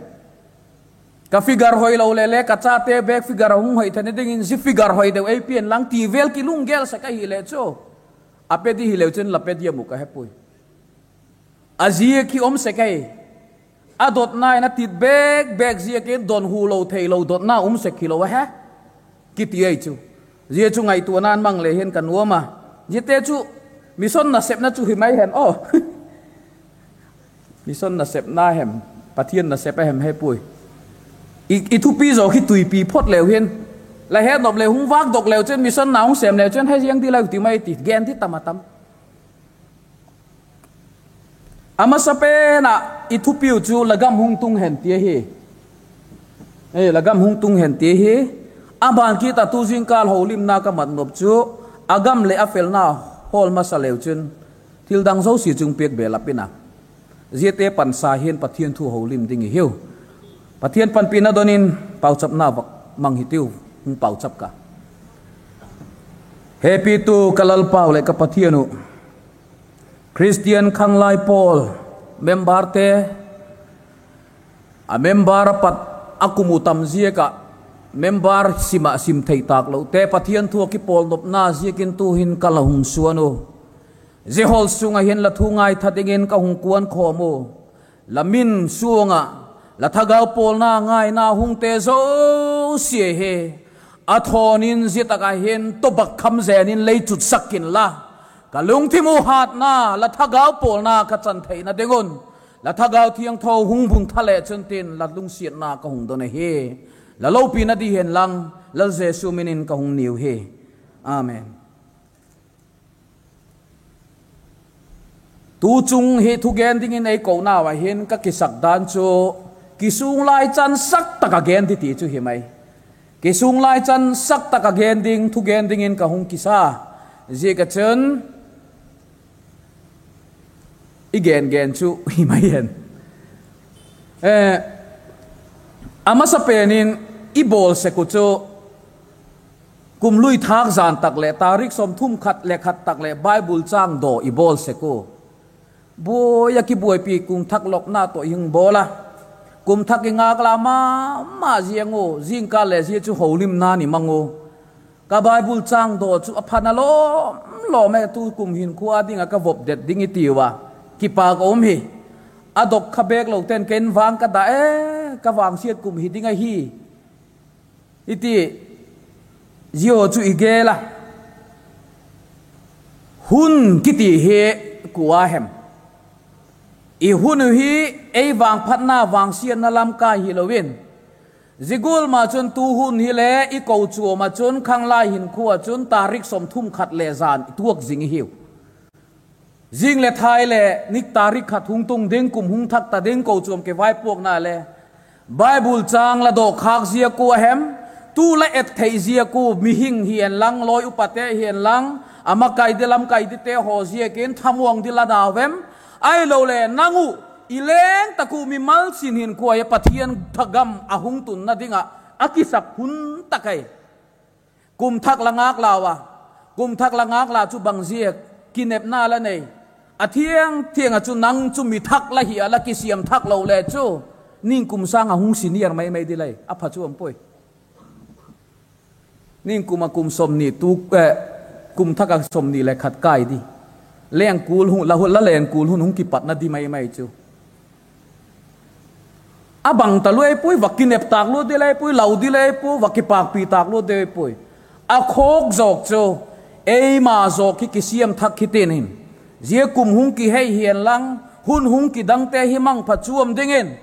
Ka figure hoi lo le le ka chate bêk figure a hung hoi theina dingin zi figure hoi deu ei pia'n lang ti vel kilunggel sek ahileh chu, a pe di hileu chun la pe diam uh ka he puai. A ziak hi um sek ei. A dotna in a tit bêk bêk ziakin don hu lo theilo dotna um sek hilo ahi, kiti ei chu. Zia chu ngaituana'n mang le hin ka nuam a. Ziate chu mission nasepna chu hi mai hen aw. Mission nasepna hem, Pathian nasep a hem he puai. I, i thupi zaw khi tuipi phot leu hin, la het nop le hung vâkdok leu chun, mission na hung sêm leu chun, he ziang di lau ti mai ti gen di tam a tam. A masa pen ah i thupiu chu la gam hung tung hen ti ahi. E, la gam hung tung hen ti ahi. A ban kit ah tu zingkâl holimna ka mat nop chu, a gam leh a felna hawl masa leu chun, thildang zosia chung piak belap in a, ziate pansa hin Pathian thu holim ding i hiu. Pathian panpina don in pauchapna vak mang hitiu, hung pauchap ka. Hepitu ka Lalpau leh ka Pathian uh, Christian khanglai pawl, memberte, a member a pat a kum u tam ziak ah, member sim ah sim thei tâk lote Pathian thu ah kipawlnopna ziakin tu'hin ka la hung suan u. Zia hawl sung ah hin la thu ngaitha dingin ka hung kuan khawm u. La min suang ah la thagau pawlna ngaina hungte zosia hi a thawn in zia tak ah hin tawbak kham zen in lei chutsak inla, ka lungthim u hatna, la thagau pawlna ka chan theina ding un, la thagau thiangtho hung bung tha le chun tin la lungsiatna ka hung don ahi. La lopina di hen lang, Lal Jesu min in ka hung niu hi. Amen. Tu chung hi thugen dingin ei konau ah hin ka kisak dan chu, kisûng lai chan sak tak ah gen di ti chu hi mai. Kisûng lai chan sak tak ah gen ding, thugen dingin ka hung kisa. Ziak ah chun, i gen gen chu hi mai hen. A masa pen in i bawl sek uh chu, kum lui thâk jan tak leh tarik sawmthum khat leh khat tak leh Bible châng daw i bawl sek u. Buai ah kibuaipi kum thak lopna tawh i hung bawl a, kum thak i ngâk la ma ma ziang u, zingkal le zia chu holimna ni mang u. Ka Bible châng daw chu a pha na lawm lawm e, tu kum hinkhua ding ah ka vop det ding i tiu a, kipak a um hi. A dok kha bêk lo ten ken vang ka da e, ka vangsiat kum hi ding ahi, i ti. Zia chu i gel a, hun kiti hi kua hem? I hun uh hi ei vangphatna vangsiatna lam kai hilo in, zia gual ma chun tu hun hile i kochuam ah chun khanglai hinkhua ah chun tarik sawmthum khat leh zan i tuak zing i hiu. Zing leh thai leh ni tarik khat hung tung ding, kum hung thak ta ding, kochuam kivaipuakna le Bible châng la dawk khâk ziak ua hem, tu la et thei ziak ua, mihing hi en lang, lawi upate hi en lang, a makai di lamkai dite haw ziakin thamuang di la nau em? Ahiloleh nang uh i leng tak uh mimal sin hinkhua hi Pathian thagam a hung tunna ding ah a kisak hun tak ahi. Kum thak la ngâk lau a, kum thak la ngâk la chu bang ziak? Kinepna la nei. A thiang thiang ah chu nang chu mi thak la hi a, la kisiam thak lo le chu, ningkum sâng ah hung senior mai mai di lai a pha chu um puai. Ningkum ah kum sawmni tu, kum thak ah sawmni leh khat kai di, lengkul hun, la lengkul hun hung kipatna di mai mai chu. A bang ta lua puai, va kinep tâk lua di le puai, lau di le puai, va kipâkpi tâk lua di puai. A khawk zawk chu eima zawk hi kisiam thak hitin in, zia kum hung kihei hian lang, hun hung kidangte hi mangpha chuam dingin,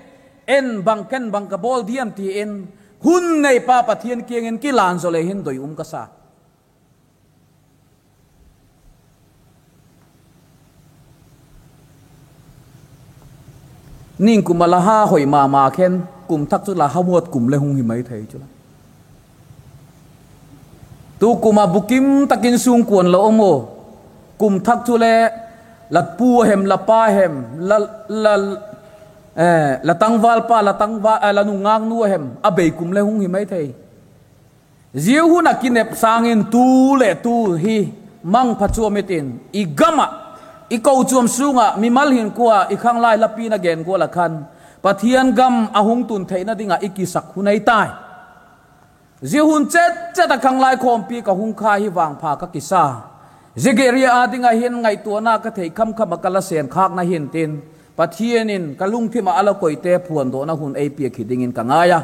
en bang ken bang ka bawl diam ti in, hun neipa Pathian kiang in kilân zaw le hin doi um ka sa. Ningkum ah la ha hoi ma ma khen, kum thak chu la ha muat kum le hung hi mai thei chu la. Tu kum ah bukim tak in sungkuan la um u. Kum thak chule la pu hem, la pa hem, la, la, la tangval pa, la tangval, la nungaknu hem, a bei kum le hung hi mai thei. Zia hun ah kinep sâng in tu leh tu hi mangpha chuam i tin, i gam ah, i kochuam sung ah mimal hinkhua i khanglai lapina gen gual ah khan, Pathian gam a hung tun theina ding ah i kisak hun ahi tai. Zia hun chet chet ah khanglai khawmpi ka hung kha hi vangpha ka kisa. Zia geri â ding ah hin ngaituana ka thei kham kham ah ka la sên khâkna hin tin, Pathian in ka lungthim ah a la koite phuandawna hun ei piak hi dingin ka ngai a.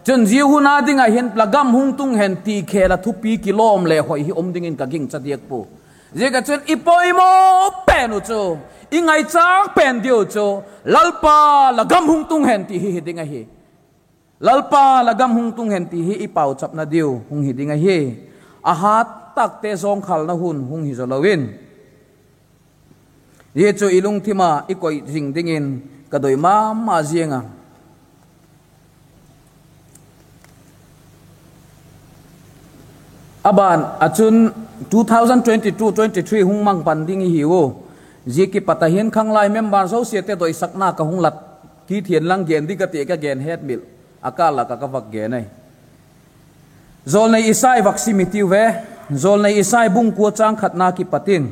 Chun zia hun â ding ah hin la gam hung tung hen ti khel ah thupi kilawm le hoi hi um dingin ka gingcha diak pua. Ziak ah chun i poimaw pen uh chu, i ngaichâk pen diu chu, Lalpa, la gam hung tung hen ti hi hi ding ahi. Lalpa, la gam hung tung hen ti hi i pauchapna diu hung hi ding ahi. A hat takte zawngkhalna hun hung hi zaw lo in, zia chu i lungthim ah i koi zing dingin ka doi ma ma ziang a. A ban ah chun two thousand twenty-two twenty-three hung mang pan ding i hiu. Zia kipat ah hin khanglai member zosiate doisakna ka hung lat kit hian lang, gen ding ka ti ka gen hetmil, a kâl lak ah ka vak gen ai. Jawlnei Isai vak sim i tiu ve. Jawlnei Isai bung kua châng khatna kipat in,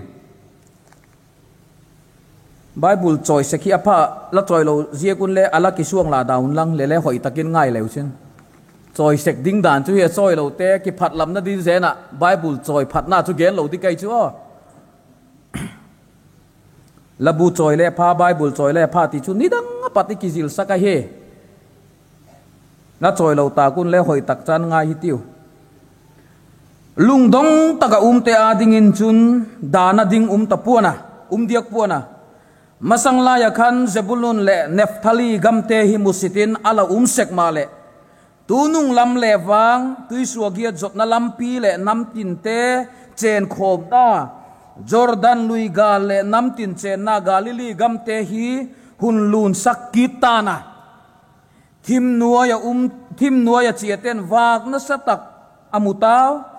Bible chawi sek hi a pha, la chawi lo ziak un le a la kisuang la da un lang, le le hoi tak in ngai leu chin. Chawi sek ding dan chu hi a, chawi lote kiphatlamna ding zen ah Bible chawi phatna chu gen lo ding kai chu aw. La bu chawi le pha, Bible chawi le pha ti chu nidang a pat i kizilsak ahi. La chawi lo tâk un le hoi tak chan ngai hi tiu. Lungdong tak ah umte â dingin chun dana ding um ta pua'n a, um diak pua'n a. Masang lai ah khan Zebulun leh Naphtali gamte hi musit in a la um sek maleh, tunung lam le vang, tuisuagiat zotna lampi leh namtinte chênkhawmna, Jordan lui gâl leh namtin chênna Galili gamte hi hun lunsak kit ta'n a. Thim nuai ah um, thim nuai ah chiate'n vâk nasa tak a mu tau.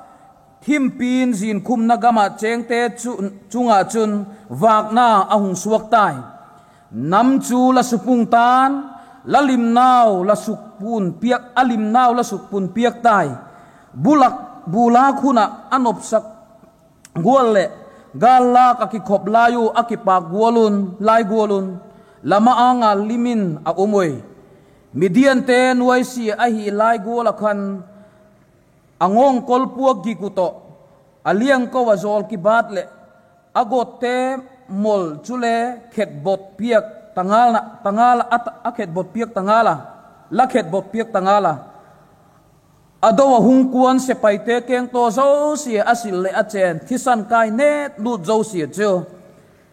Thimpi'n zinkhumna gam ah chêngte chu, chung ah chun vâkna a hung suak tai. Nam chu la supung ta'n, la limnau la sukpun piak, a limnau la sukpun piak tai. Bulâk, bulâk hun ah a nopsak gual leh gâl lâk ah kikhop lai u a kipâk gual un, lai gual un, la ma-âng ah lim in a um ui. Midiante nuaisia ahi lai gual ah khan a ngawngkol puak gik uh tawh, a liangko a zawl kibat leh, a gotte mol chule khetbot piak tangala, tangala, a, a khetbot piak tangala, la khetbot piak tangala, a do a hung kuan sepaite kengtaw zosia a sil leh a chên thisan kai nêt lût zosia chu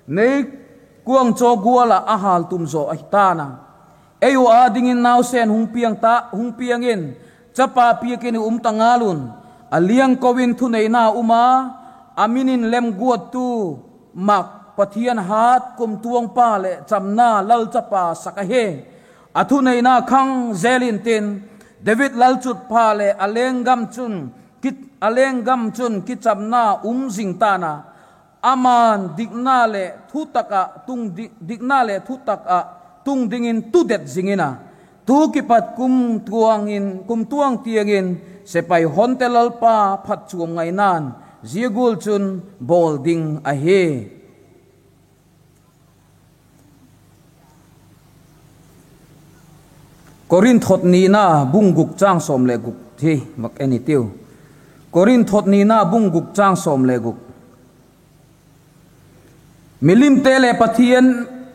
meikuang chaw gual ah a hâltum zaw ahi ta'n a. Ei uh â dingin nausen hung piang ta, hung piang in, chapa piak in i um ta ngal un. A liangko in thuneina um a, a min in lemguattu mak Pathian hat kumtuangpa leh chamna lalchapa sak ahi. A thuneina khang zel intin, David lalchutpha leh a lenggam chun ki, a lenggam chun kichamna um zing ta'n a. Ama'n dikna leh thutak ah tung di-, dikna leh thutak ah tung dingin tudet zing in a, tu kipat kumtuang in, kumtuang tiang in sepai honte Lalpa phatchuam ngaina'n zia gual chun bawl ding ahi. Korinth thot nina bung guk châng sawm leh guk hi vak en i tiu. Korinth thot nina bung guk châng sawm leh guk. Milimte leh Pathian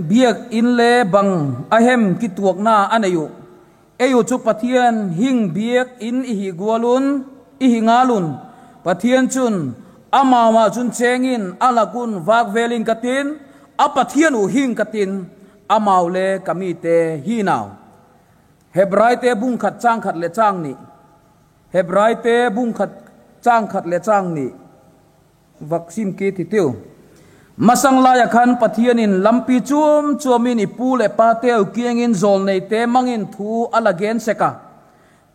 biak in le bang a hem kituakna a nei uh? Ei uh chu Pathian hing biak in i hi gual un, i hi ngal un. Pathian chun, amau ah chun chêng in, a lak un vâk vêl ing ka tin, a Pathian uh hing ka tin, amau le ka mite hi'n au. Hebraite bung khat châng khat leh châng ni. Hebraite bung khat châng khat leh châng ni vak sim kit i tiu. Masang lai ah khan Pathian in lampi chuam chuam in i pu leh pateu kiang in jawlneite mang in thu a la gen sek a.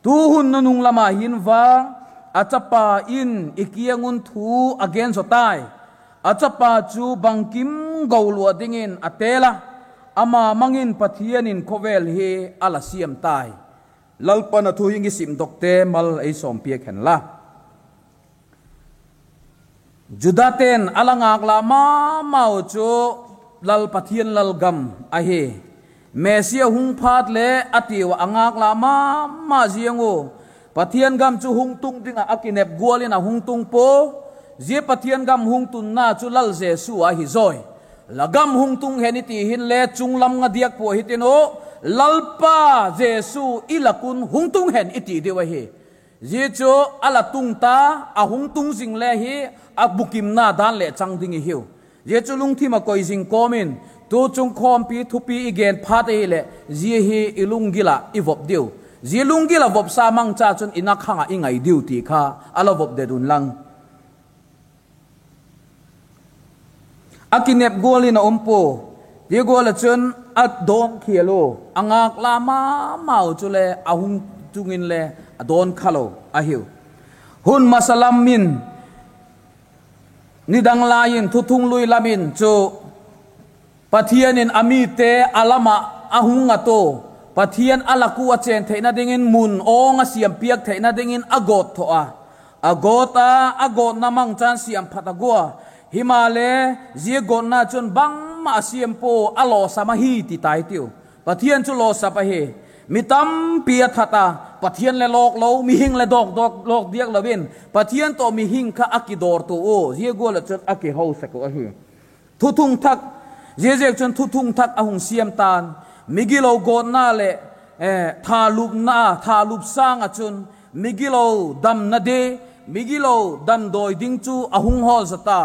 Tu hun nunung lam ah hin vang, a chapa in i kiang un thu a gen zaw tai. A chapa chu bangkim go lua dingin a têl a, ama mang in Pathian in khawvel hi a la siam tai. Lalpa'n a thu hing i simdokte mal ei sawmpiak hen la. Judate'n a la ngâkla ma mau chu Lal Pathian lalgam ahi. Messia hung phat le a tiu ah a ngâkla ma ma ziang u. Pathian gam chu hung tung ding ah a kinep gual in a hung tung pua. Zia Pathian gam hung tunna chu Lal Jesu ahi zawi. La gam hung tung hen i ti hinle chung lam nga diak pua hitin u, Lalpa Jesu i lak un hung tung hen i ti diu ahi. Zia chu a la tung ta, a hung tung zing le hi, a bukimna dan leh chang ding i hiu. Zia chu lungthim ah koi zing kawm in, tu chung khawmpi thupi i gen phat ahileh zia hi i lunggil ah i vop diu. Zia lunggil ah vopsa mangcha chun i nak hang ah i ngai diu ti kha a la vop det un lang. A kinep gual in a um pua. Ti gual ah chun a dawn khial u, a ngâkla ma mau chule a hung tung inle a dawn kha lo ahiu. Hun masa lam in, nidang lai in thuthung lui lam in chu Pathian in a mite a lam ah a hung ngat u, Pathian a lak ua a chên theina dingin mun awng a siam piak theina dingin a gawt tho a. A gawt a, a gawtna mangchan siam phat a gua. Himaleh, zia gawtna chun bangma a siam pua, a lawsam ahi ti tai tiu. Pathian chu lawsap ahi. Mi tampi a that a, Pathian le lawk lo, mihing le dawk, dawk, lawk diak lo in, Pathian tawh mihing kha a kidawrtua u, zia gual ah chun a kiho sek uh ahi. Thuthung thak, ziaziakchun thuthung thak a hung siam ta'n, migilo gawtna leh, eh, thalupna, thalup sâng ah chun, migilo damna di, migilo damdawi ding chu a hung hawl zaw ta,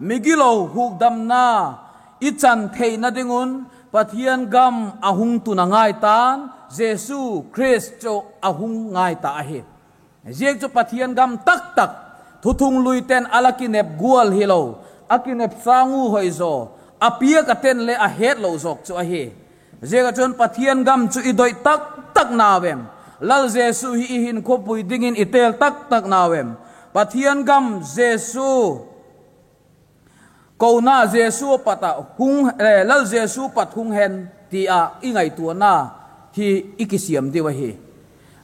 migilo hukdamna i chan theina ding un, Pathian gam a hung tun a ngai ta'n, Jesu Khrist chu a hung ngai ta ahi. Ziak chu Pathian gam taktak, thuthung luite'n a la kinep gual hilo, a kinep sâng u hoi zaw, a piak a ten le a het lo zawk chu ahi. Ziak ah chun Pathian gam chu i doi taktak nau em? Lal Jesu hi i hinkhua pui dingin i têl taktak nau em? Pathian gam Jesu kona Jesu pat ah hung, eh, Lal Jesu pat hung hen ti ah i ngaituana hi i kisiam diu ahi.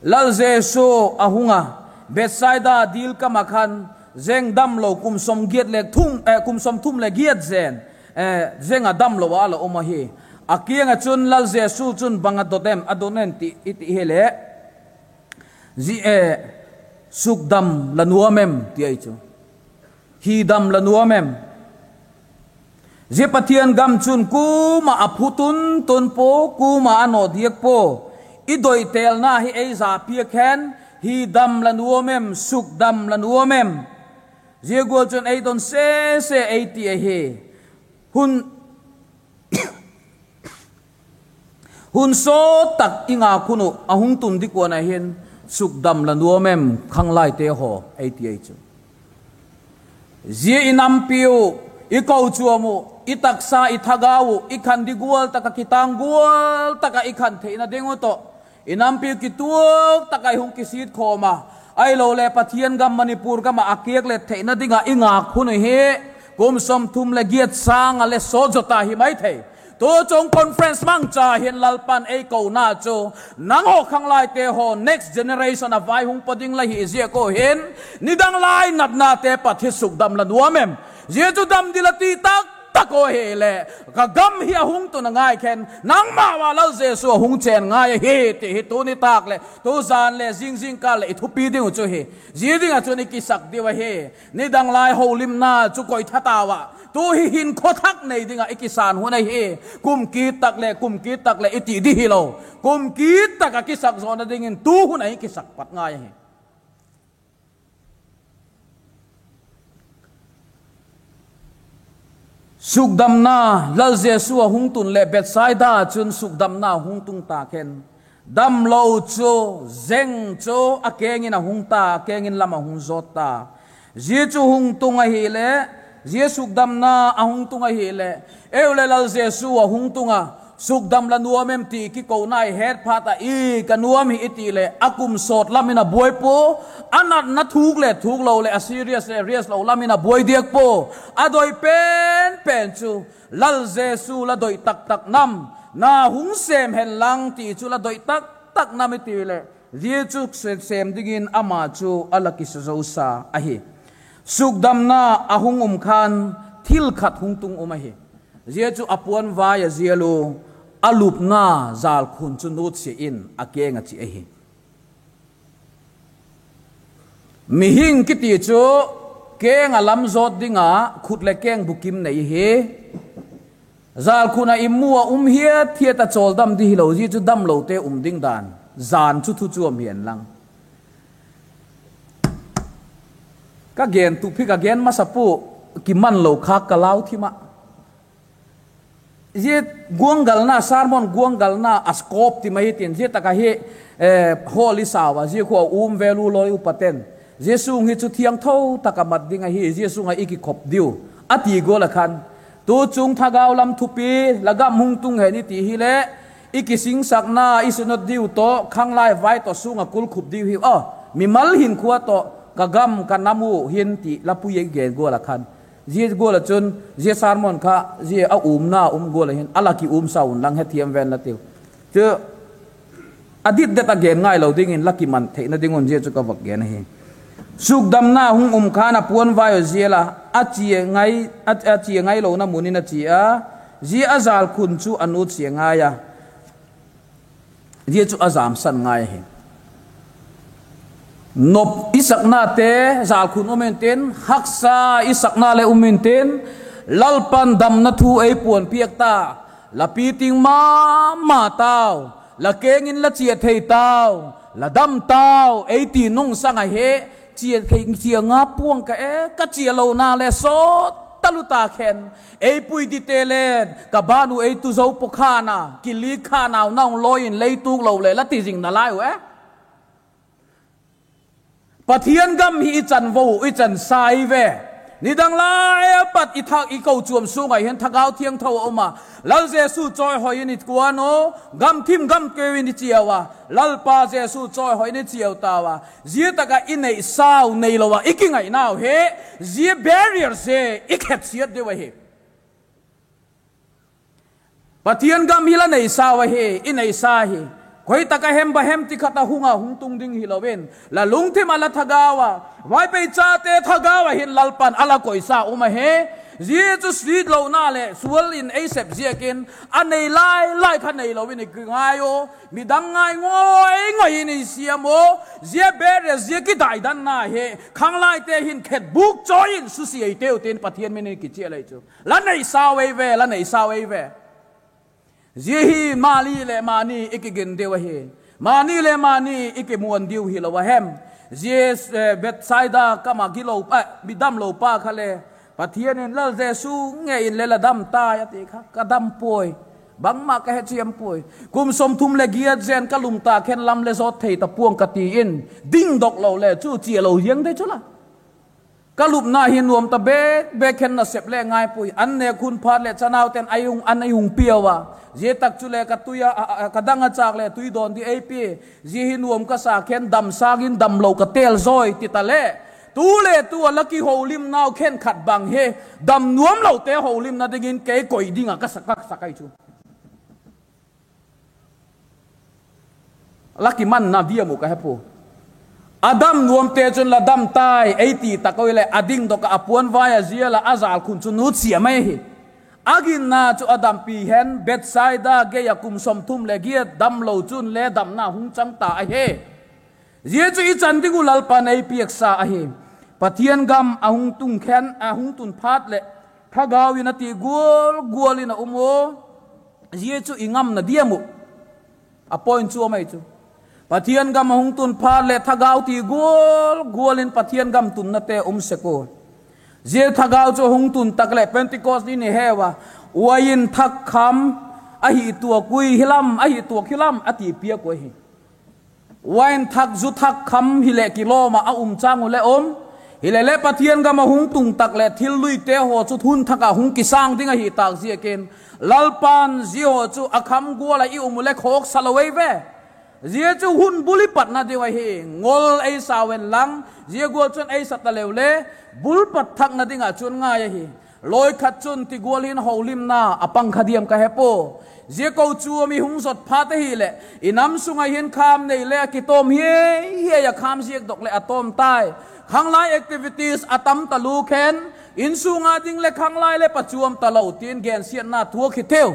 Lal Jesu a hung a, Bethsaida dil kam ah khan zeng damlo kum sawm giat le thum, eh, kum sawmthum leh giat zen, eh, zeng a damlo a la um ahi. A kiang ah chun Lal Jesu chun bang a dot em, a dot em ti, i ti hileh, zi-, eh, Sukdam la nuam em ti ahi chu. Hidam la nuam em? Zia Pathian gam chun kuama a phu tun tun pua, kuama a nawt diak pua. I doitêlna hi ei za piak hen, hidam la nuam em, sukdam la nuam em? Zia gual chun ei don sese ei ti ahi. Hun, hun sawt tak i ngâk hun uh a hung tun di kuan ah hin, sukdam la nuam em, khanglaite haw, ei ti ahi chu. Zia i nampiu, i kochuam uh, i taksa, i thagau uh, i khan di gual tak ah, kitâng gual tak ah i khan theina ding uh tawh, i nampiu kituak tak ah i hung kisiat khawm a, ahiloleh Pathian gam Manipur gam ah a kiaklet theina ding ah i ngâk hun uh hi, kum sawmthum leh giat sâng ah le sawt zaw ta hi mai thei. Tu chung conference mangcha hin Lalpa'n ei kona chu, nanghaw khanglaite haw, next generation a vai hung paw ding la hi ziak uh hin, nidang lai natnate pat hi sukdam la nuam em? Zia chu dam ding la ti tak tak uh hileh, ka gam hi a hung tun a ngai khen, nangma ua Lal Jesu a hung chên ngai ahi ti hi tuni tâk leh tu jan leh zing zingkal leh i thupi ding uh chu hi. Zia ding ah chun i kisak diu ahi. Nidang lai holimna chu koitha tau ah, tu hi hinkhua thak nei ding ah i kisan hun ahi. Kum kit tak leh, kum kit tak leh i ti di hilo. Kum kit tak ah kisak zawna dingin tu hun ah i kisak pat ngai ahi. Sukdamna, Lal Jesu a hung tun leh Bethsaida chun sukdamna hung tung ta khen. Damlo chu, zeng chu a keng in a hung ta, a keng in lam a hung zawt ta. Zia chu hung tung ahileh, zia sukdamna a hung tung ahileh, eu leh Lal Jesu a hung tung a, sukdam la nuam em ti kikona i het phat ah, i ka nuam hi i ti leh, a kum sawt lam in a buai pua, a natna thuk leh thuk lo leh a serious leh serious lo lam in a buai diak pua. A doi pen pen chu, Lal Jesu la doi tak tak nam, na hung sêm hen lang ti chu la doi tak tak nam i ti leh, zia chu sêm dingin ama chu a la kisa zosa ahi. Sukdamna a hung um khan thil khat hung tung um ahi. Zia chu a puanvai a zial u, a lupna jâlkhun chu nutsia in a keng a chia ahi. Mihing kiti chu keng a lam zawt ding a khut leh keng bukim nei hi. Jâlkhun ah i mu ah um hiat hiat a chawldam di hilo, zia chu damlote um ding dan. Jan chu thu chuam hian lang. Ka gen tup hi ka gen masa pua, kiman lo khâk ka lau thim ah. Zia guanggalna, sermon guanggalna a scope ti mai hitin, zia tak ah hi, hall i sau a, zia khu a um vel u lawi upa ten, zia sung hi chu thiangtho tak ah mat ding ahi, zia sung ah i kikhop diu, a ti gual ah khan, tu chung thagau lam thupi, la gam hung tung hen i ti hileh, i kisingsakna, i synod diu tawh, khanglai vai tawh sung ah kulkhup diu hi a, mimal hinkhua tawh, ka gam ka nam u hin ti la pui i gen gual ah khan, zia gual ah chun, zia sermon kha, zia a umna um gual ah hin a la ki umsa un lang hethiam ven la tiu. Chu a ditdet a gen ngailo dingin la kiman theina ding un zia chu ka vak gen ahi. Sukdamna hung um khan a puanvai a zial a, a chia ngailona mun in a chia a, zia a jâlkhun chu a nutsia ngai a, zia chu a jamsan ngai ahi. Nop i saknate jâlkhun um intin, haksa i sakna leh um intin, Lalpa'n damna thu ei puan piak ta, la piting ma ma tau, la keng in la chia thei tau, la dam tau ei ti nungsang ahi. Chia thei, chia nga puang ka e, ka chia lona le sawt talu ta khen, ei pui dite len ka ban u ei tu zo pua khan a, kilik khan au nang lawi in lei tuk lo leh la ti zing nalai u e. Pathian gam hi i chanvo, i chansa i ve. Nidang lai a pat i thak i kochuam sung ah hin Thagau Thiangtho a um a, Lal Jesu chawihoi in i kuan u, gamthim gamkeu in i chiau a, Lalpa Jesu chawihoi in i chiau tau a, zia tak ah i neisau neilo ah i kingainau hi, zia barrier zia i khetsiat diu ahi. Pathian gam hi la neisau ahi, i neisa hi. Khoi tak ah hem ba hem ti khat a hung a hung tung ding hilo in, la lungthim ah la thagau a, Vaiphei chate thagau ah hin Lalpa'n a la koisa um ahi. Zia chu sitlona leh sual in ei sep ziakin, a nei lai lai kha neilo in i kingai u, midang ngai ngoi ngoi in i siam u. Zia bêk leh zia kidaidanna hi khanglaite hin khetbûk chawi in susia i tiu tin Pathian min in kichial ei chu. La neisau ei ve, la neisau ei ve. Zia hi mani leh mani i kigin diu ahi. Mani leh mani i kimuan diu hilo a hem. Zia, eh, Bethsaida kam ah gilo, eh, mi damlo pa kha le, Pathian in, Lal Jesu ngei in le la dam tai, a ti kha, ka dam puai. Bangma ka hechiam puai. Kum sawmthum leh giat zen ka lum ta khen lam le zawt thei ta pua'ng ka ti in, dingdok lo le chu chia lo ziang dei chu la. Ka lupna hi nuam ta bêk bêk khen, nasep le ngai puai. An nêk hun phat leh chanauten ei hung, an ei hung piau a. Zia tak chuleh ka tui a, a, a, ka dang a châk leh tui dawn di ei pia. Zia hi nuam ka sa khen, dam sâng in damlo ka têl zawi ti ta le, tu le tu a la kiholimnau khenkhat bang hi dam nuamlote holimna dingin kei koi ding ah ka sak, ka sak ahi chu. La kimanna diam uh ka he pua. A dam nuamte chun la dam tai ei ti tak ui leh, a dingdok ah a puanvai a zial ah a jâlkhun chu nutsia mai hi. A ginna chu a dampi hen, Bethsaida gei ah kum sawmthum leh giat damlo chun le damna hung chang ta ahi. Zia chu i chan ding uh Lalpa'n ei piaksa ahi. Pathian gam a hung tung khen, a hung tun phat leh, thagau in a ti gual gual in a um u. Zia chu i ngamna diam uh a point chu a mai chu. Pathian gam a hung tun phat leh thagau ti gual gual in Pathian gam tunnate um sek u. Zia thagau chu a hung tun tak leh Pentecost ni ni heu a, uain thak kham ahi tuak ui hilam, ahi tuak hilam a ti piak uh ahi. Uain thak, zu thak kham hileh kilawm ah a um châng uh le um. Hileleh Pathian gam a hung tung tak leh thil luite haw chu hun thak ah hung kisâng ding ahi tâk ziakin, Lalpa'n zia haw chu a kham gual ah i um uh le khawksa lo ei ve. Zia chu hun bul i patna ding ahi. Ngol ei sau en lang, zia gual chun ei sa ta leu le, bul pat thakna ding ah chun ngai ahi. Lawi khat chun ti gual hin holimna a pang kha diam ka he pua. Zia kochuam mi hung zot phat ahileh, i nam sung ah hin kham nei le a kitawm hiai hiai a, kham ziak dok leh a tawm tai. Khanglai activities a tam talu khen, insung a ding leh khanglai leh pachuam talo tin gensiatna thuak hi teu.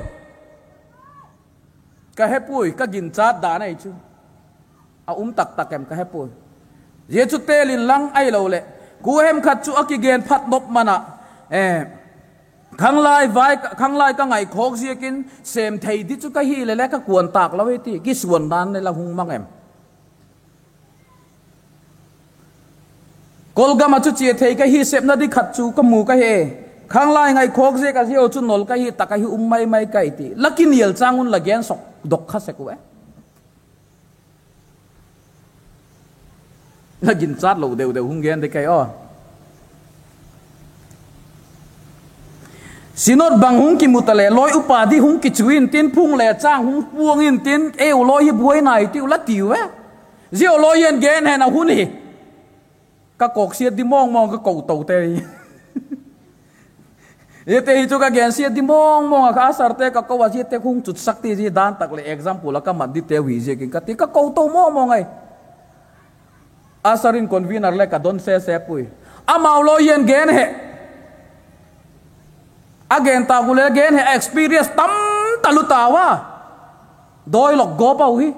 Ka he puai, ka ginchat dan ahi chu. A um tak tak em ka he puai. Zia chu tel inlang ahiloleh, kua hem khat chu a kigen phat nop man ah, eh, khanglai vai, khanglai ka ngaikhawk ziakin sêm thei di chu ka hileleh ka kuan tâk lo hi ti kisuan dan le la hung mang em? Kolgam ah chu chia thei ka hi, sepna di khat chu ka mu ka he. Khanglai ngaikhawk ziak a ziau chu nol ka hi tak ahi, um mai mai ka hi ti la kinial châng un la gen sawk dok kha sek u e. La ginchat lo deu deu hung gen di ka hi aw. Synod bang hung kimu ta le, lawi upa di hung kichu intin, phung le châng hung puang intin, eu lawi hi buai nai tiu la tiu e. Ziau lawi in gen hen a hun hi. Ka kawksiat di mawng mawng ka ko to te. Ziate hi chu ka gensiat di mawng mawng a, ka usherte ka ko a, ziate hung chutsak ti zi dan tak leh example a ka mat diteu hi ziakin ka ti, ka ko to mawng mawng ai. Usher in convener le ka don sese puai. Amau lawi in gen he. A gen tâk u le gen he, a experience tam talu tau a. Dawi lok gawp au hi.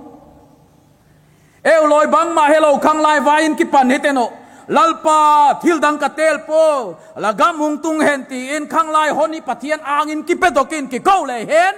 Eu lawi bangma helo, khanglai vai in kipan hiten uh. Lalpa, thil dang ka têl pua, la gam hung tung hen ti in khanglai hon hi Pathian âng in kipedok in kiko le hen,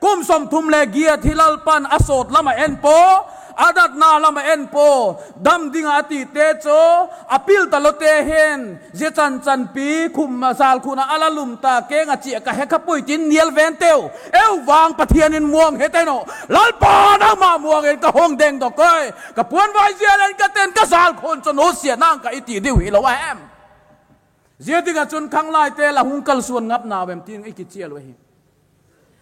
kum sawmthum le giat hi Lalpa'n a sawt lam ah en pua, a datna lam ah en pua, dam ding ah a tite chu a pil talote hin, zia chanchanpi khum a, jâlkhun ah a la lum ta keng ah chia ka he kha puai tin nial venteu. Eu vang Pathian in muang hiten uh. Lalpa, nangma muang in ka hung dengdok ui. Ka puanvai zial en ka ten, ka jâlkhun chu nusia nang ka i ti diu hilo a hem? Zia ding ah chun khanglaite la hung kalsuan ngap nau em tin i kichial u ahi.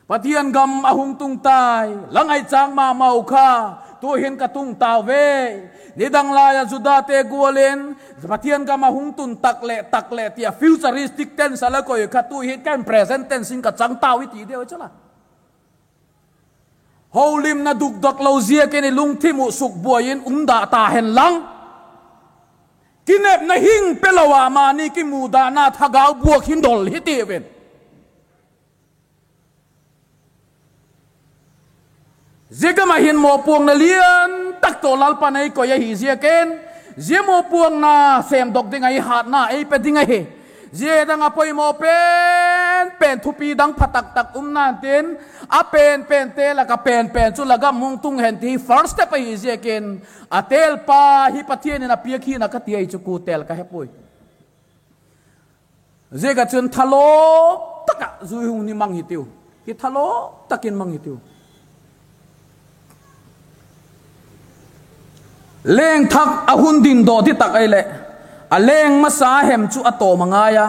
Pathian gam a hung tung tai, la ngaichâng ma mau kha, tu'hin ka tung tau ve. Nidang lai ah Judate gual in, Pathian gam a hung tun tak leh, tak leh ti a futuristic tense a la koi kha, tu'hin ken present tense in ka chang tau i ti deu chu la. Holimna dukdok lo ziakin i lungthim uh sukbuai in um dah ta hen lang, Kinepna hing pe lo a mani kimudana thagau buak hi nol hi tiu in. Zia gam ah hin mawpuakna lian tak tawh Lalpa'n ei koi ahi ziakin, zia mawpuakna sêmdok ding ah i hâtna ei pe ding ahi. Zia dang ah poimaw pen pen thupi dang pha tak tak um na'n tin, a pen pente lak ah pen pen chu la gam hung tung hen ti hi first step ahi ziakin, a têlpa hi Pathian in a piak hi'n a ka ti ahi chu, kua têl ka he puai. Ziak ah chun thalawp tak ah zui hung ni mang hitiu. Kithalawp tak in mang hitiu. Leng thak a hun dindawk ti tak ahileh, a leng masa hem chu a tawm a ngai a,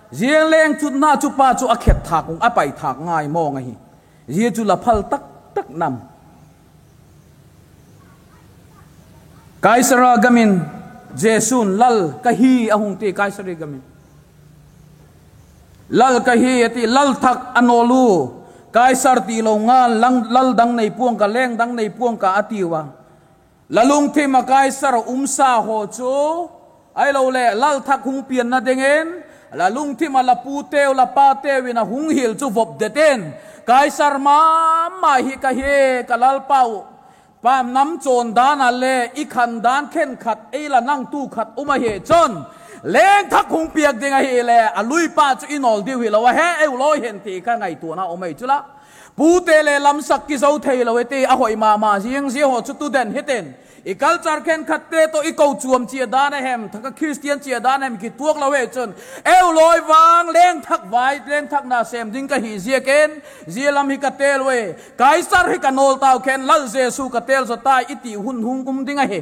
zia leng chutna chu pa chu a khet thâk ung, a pai thâk ngai mawng ahi. Zia chu la phal tak tak nam? Kaisara gam in Jesu'n, Lal ka hi, a hung ti Kaisari gam in. Lal ka hi, a ti, lal thak a nawl u. Kaisar tilo ngal, lal dang nei pua'ng ka, leng dang nei pua'ng ka, a tiu a. La lungthim ah Kaisar umsa haw chu, ahiloleh lal thak hung pianna dingin, la lungthim ah la puteu la pateu in a hung hil chu vop det in, Kaisar ma ma hi ka hi, ka lalpau. Pa, nam chawn dan ah le i khan dan khenkhat ei la nangtu khat um ahi chun, leng thak hung piak ding ahileh a luipa chu i nawl diu hilo a he, eu lawi hen ti ka ngaituana um ahi chu la. Pute le lamsak kizo theilo e ti a hoi ma ma zing, zia haw chu tu den hitin, i culture khenkhatte tawh i kochuam chia dan a hem, thak ah Christian chia dan a hem kituak lo hi chun, eu lawi vang leng thak vai, leng thak na sêm ding ka hi ziakin, zia lam hi ka têl ui, Kaisar hi ka nawl tau khen, Lal Jesu ka têl zaw tai i ti hun hung um ding ahi.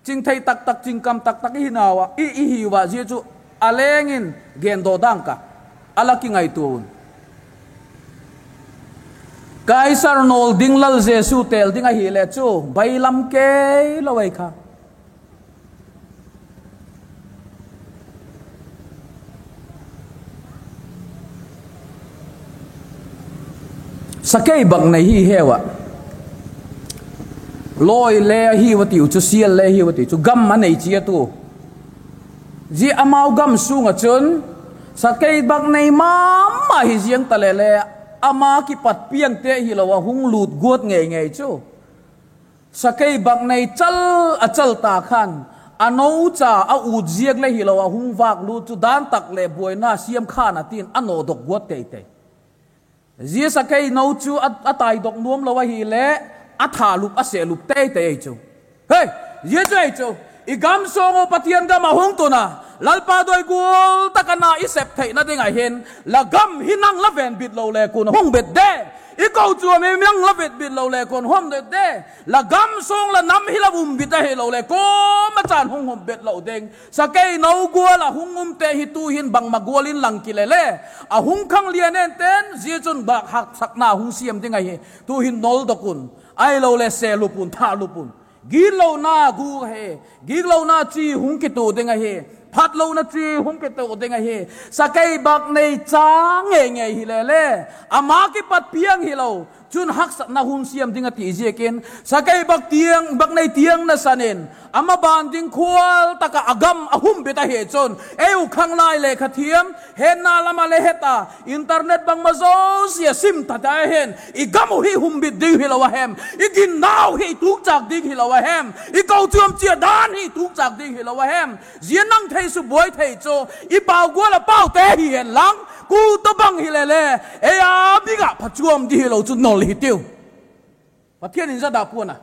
Chingthei tak tak, chingkam tak tak i hi nau a, i, i hiu a, zia chu a leng in gendaw dang ka, a la kingaitua un. Kaisar nawl ding Lal Jesu têl ding ahile chu bailam kei lo ei kha. Sakei bak nei hi heu ah, lawi le ahiu a tiu chu, sial le ahiu a tiu chu, gam a nei chiat u. Zia amau gam sung ah chun sakei bak nei ma ma hi ziang ta le le, ama kipat piangte hilo ah hung lût guat ngei ngei chu. Sakei bak nei chal a chal ta khan, a nocha a ut ziak le hilo ah hung vâk lût chu dan tak leh buaina siam khan a tin a nawdok guat tei tei. Zia sakei no chu a, a taidok nuam lo ahile, a thalup a sehlup tei tei ei chu. Hei, zia chu ei chu, i gam sung u Pathian gam ah hung tun a, Lalpa doi gual tak a na i sep theina ding ah hin, la gam hi nang la venbit lo le kua'n hung bet de. I kochuam hi nang la vetbit lo le kua'n hung bet de. La gam sung la nam hi la umbit ahilo le kuama chan hung hum bet lo ding. Sakei no gual ah hung umte hi tu'hin bangma gual in lang kile le, a hung khang lian ente'n zia chun bak haksakna hung siam ding ahi. Tu'hin nawldok un, ahilo le sehlup un, thalup un. Gitlona gu he, gitlona chi hung kitu ding ahi. Phatlona chi hung kitu ding ahi. Sakei bak nei cha ngei ngei hile le, ama kipat piang hilo chun haksatna hun siam ding a ti ziakin, sakei bak tiang, bak nei tiang nasan in, ama ban ding khual tak ah a gam a hum bet ahi chun, ei u khanglai le kha thiam, hetna lam ah le het a, internet bangma zosia sim ta ta hen, i gam u hi hum bet ding hilo a hem, i ginnau hi tukchâk ding hilo a hem, i kochuam chia dan hi tukchâk ding hilo a hem, zia nang thei subuai thei chu, i pau gual ah paute hi hen lang, ku tawhbang hile le, ei a bik ah phachuam di hilo chu nol hitiu. Pathian in zada pua'n a.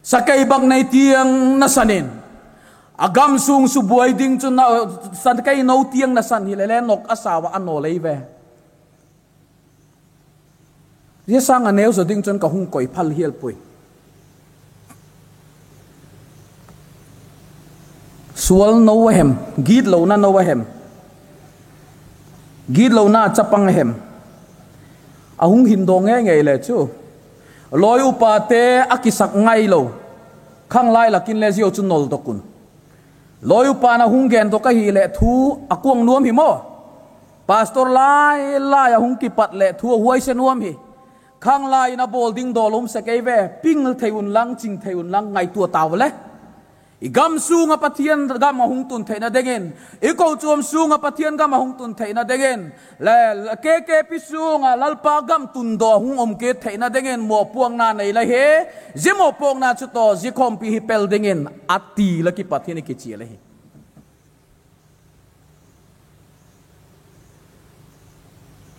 Sakei bak nei tiang nasan in, a gam sung subuai ding chun, sakei no tiang nasan hile le nok a sau ah a nawl ei ve. Zia sâng a neu zaw ding chun ka hung koi phal hial puai. Sual no a hem, gitlona no a hem, gitlona chapang a hem, a hung hin daw ngei ngei le chu, lawi upate a kisak ngailo, khanglai lak in le ziau chu nawldok un. Lawi upa'n a hung gendok ahileh thu a kuang nuam hi maw? Pastor lai lai a hung kipat leh thu a huaise nuam hi. Khanglai in a bawl ding dawl um sek ei ve, ping thei unlang, ching thei unlang ngaitua tau le. I gam sung ah Pathian gam a hung tun theina dingin, i kochuam sung ah Pathian gam a hung tun theina dingin, le, KKP sung ah Lalpa gam tundaw hung um kit theina dingin mawpuakna nei la hi. Zia mawpuakna chu tawh zia khawmpi hi pel dingin a ti la kipat hin i kichia la hi.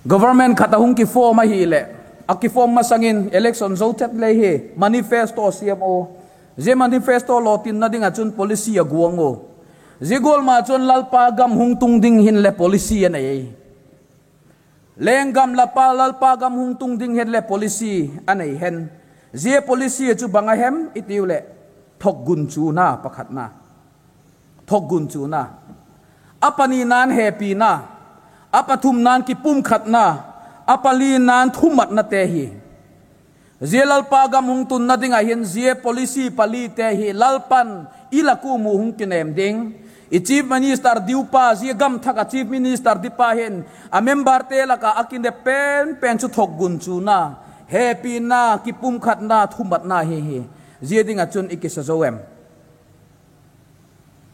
Government khat a hung kiform ahileh, a kiform masang in election zo chet le hi, manifesto siam u. Zia manifesto lawtinna ding ah chun policy a guang u. Zia gual ma chun Lalpa gam hung tung ding hin le policy a nei. Lenggam Lalpa, Lalpa gam hung tung ding hin le policy a nei hen. Zia policy chu bang a hem i tiu leh, thokgunchuna pakhatna. Thokgunchuna. A panina'n hepina, a pathumna'n kipumkhatna, a palina'n thumatnate hi. Zia Lalpa gam hung tunna ding ah hin zia policy palite hi Lalpa'n i lak u mu hung kinêm ding. I Chief Minister diu pa, zia gam thak ah Chief Minister di pa hin a memberte lak ah a kinep pen pen chu thokgunchuna, hepina, kipumkhatna, thumatna hi hi. Zia ding ah chun i kisa zo em?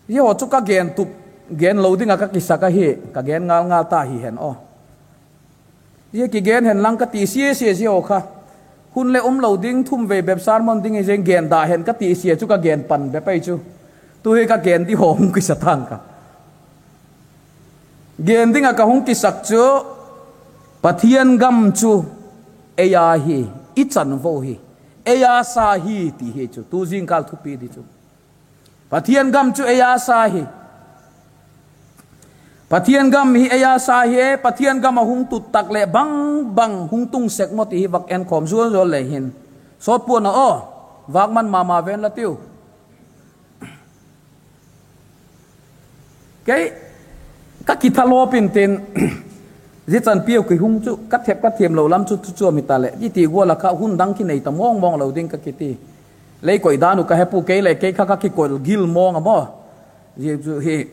Zia haw chu ka gen tup, gen lo ding ah ka kisak ahi, ka gen ngal ngal ta hi hen aw. Zia kigen hen lang ka ti sia sia zia haw kha. Hun le um lo ding, thum vei bep sermon ding hi zing gen da hen ka ti sia chu ka gen pan bep ahi chu. Tu hi ka gen di haw hung kisa tang ka. Gen ding ah ka hung kisak chu, Pathian gam chu ei â hi, i chanvo hi, ei â sa hi ti hi chu tu zingkâl thupi di chu. Pathian gam chu ei â sa hi. Pathian gam hi ei â sa hi e, Pathian gam a hung tut tak leh bang bang hung tung sek maw ti hi vak enkhawm zual zual le hin. Sawtpuan a aw, vâk man ma ma ven la tiu. Kei, ka kithalawp intin, zia chanpiu kihung chu ka thep ka thiam lo lam chu thu chuam hita leh, i ti gual ah kha hun dang kinei ta mawng mawng lo ding ka kiti. Lei koi dan uh ka he pua, kei leh kei kha ka kikol gil mawng a maw. Zia chu hi,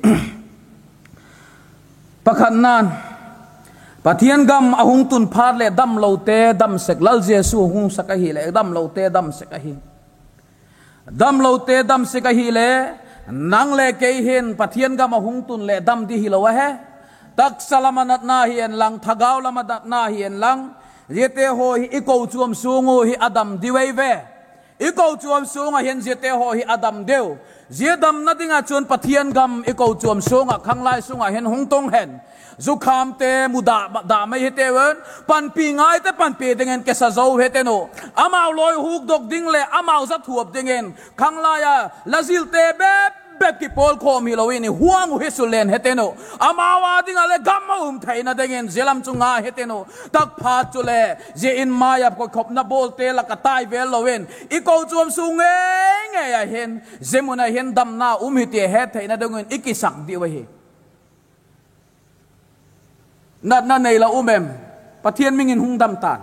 pakhatna'n, Pathian gam a hung tun phat leh damlote dam sek, Lal Jesu hung sak ahileh damlote dam sek ahi. Damlote dam sek ahile, nang le kei hin Pathian gam a hung tun leh dam di hilo ahi. Taksa lam a natna hi en lang, thagau lam a natna hi en lang, ziate haw hi i kochuam sung uh hi a dam diu ei ve. I kochuam sung ah hin ziate haw hi a dam diu. Zia damna ding ah chun Pathian gam i kochuam sung ah, khanglai sung ah hin hung tung hen. Zukhamte mu da, da mai hiteu in, panpi ngaite panpi dingin kisa zo hiten uh. Amau lawi hukdok ding leh amau za thuap dingin khanglai a la zilte bep bep kipawlkhawm hilo in i huang uh hi sulen hiten uh. Amau â ding ah leh gam a um theina dingin zia lam chu ngai hiten uh. Takphat chule zia in mai ah koikhopna bawlte lak ah tai vel lo in i kochuam sung ngei ngei ah hin zia mun ah hin damna um hi ti het theina dingin i kisak diu ahi. Natna nei la um em? Pathian mingin hung dam ta'n.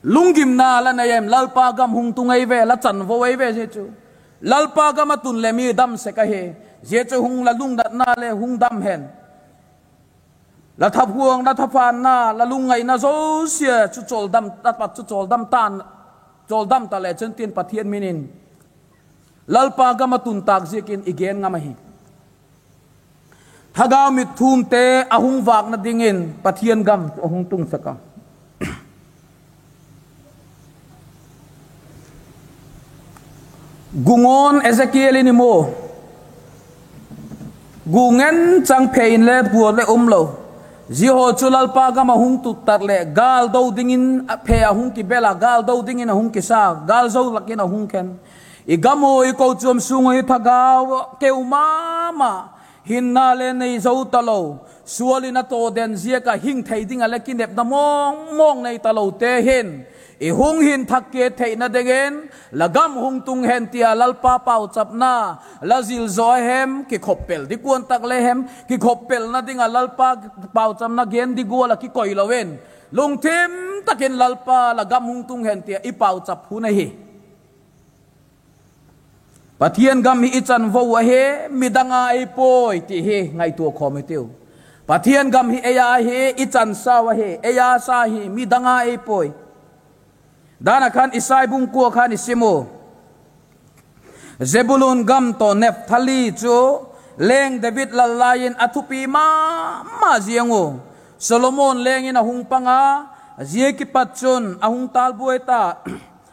Lunggimna la nei em? Lalpa gam hung tung ei ve, la chanvo ei ve zia chu. Lalpa gam a tun leh mi dam sek ahi. Zia chu hung la lungnatna le hung dam hen. La thaphuang, la thaphanna, la lungngaina zosia chu chawldam, la pat chu chawldam ta'n, chawldam ta le chun tin Pathian min in Lalpa gam a tun tâk ziakin i gen ngam ahi. Thagau mitthumte a hung vâkna dingin Pathian gam a hung tung sek a. Gu ngawn Ezekiel in i mu. Gu ngen chang phei in le pual le um lo. Zia haw chu Lalpa gam a hung tut tak leh gâl do dingin a phe a hung kibel a, gâl do dingin a hung kisa, gâl zo lak in a hung khen. I gam u, i kochuam sung u hi thagau keu ma ma, hinna le nei zo talo, sual in a taw den ziak ah hing thei ding ah le kinepna mawng mawng nei talote hin i hung hin thak kit theina dingin, la gam hung tung hen ti a Lalpa pauchapna la zil zaw a hem, kikhop pel di kuan tak le hem, kikhop pelna ding ah Lalpa pauchapna gen di gual ah kikoi lo in, lungthim tak in Lalpa la gam hung tung hen ti a i pauchap hun ahi. Pathian gam hi i chanvo ahi, midang â ei puai ti hi ngaitua khawm hitiu. Pathian gam hi ei â hi, i chansau ahi, ei â sa hi, midang â ei puai. Dan ah khan Isai bung kua khan i sim u. Zebulun gam tawh Naphtali chu leng David lal lai in a thupi ma ma ziang u. Solomon leng in a hung pang a, zia kipat chun a hung tâlbuai ta,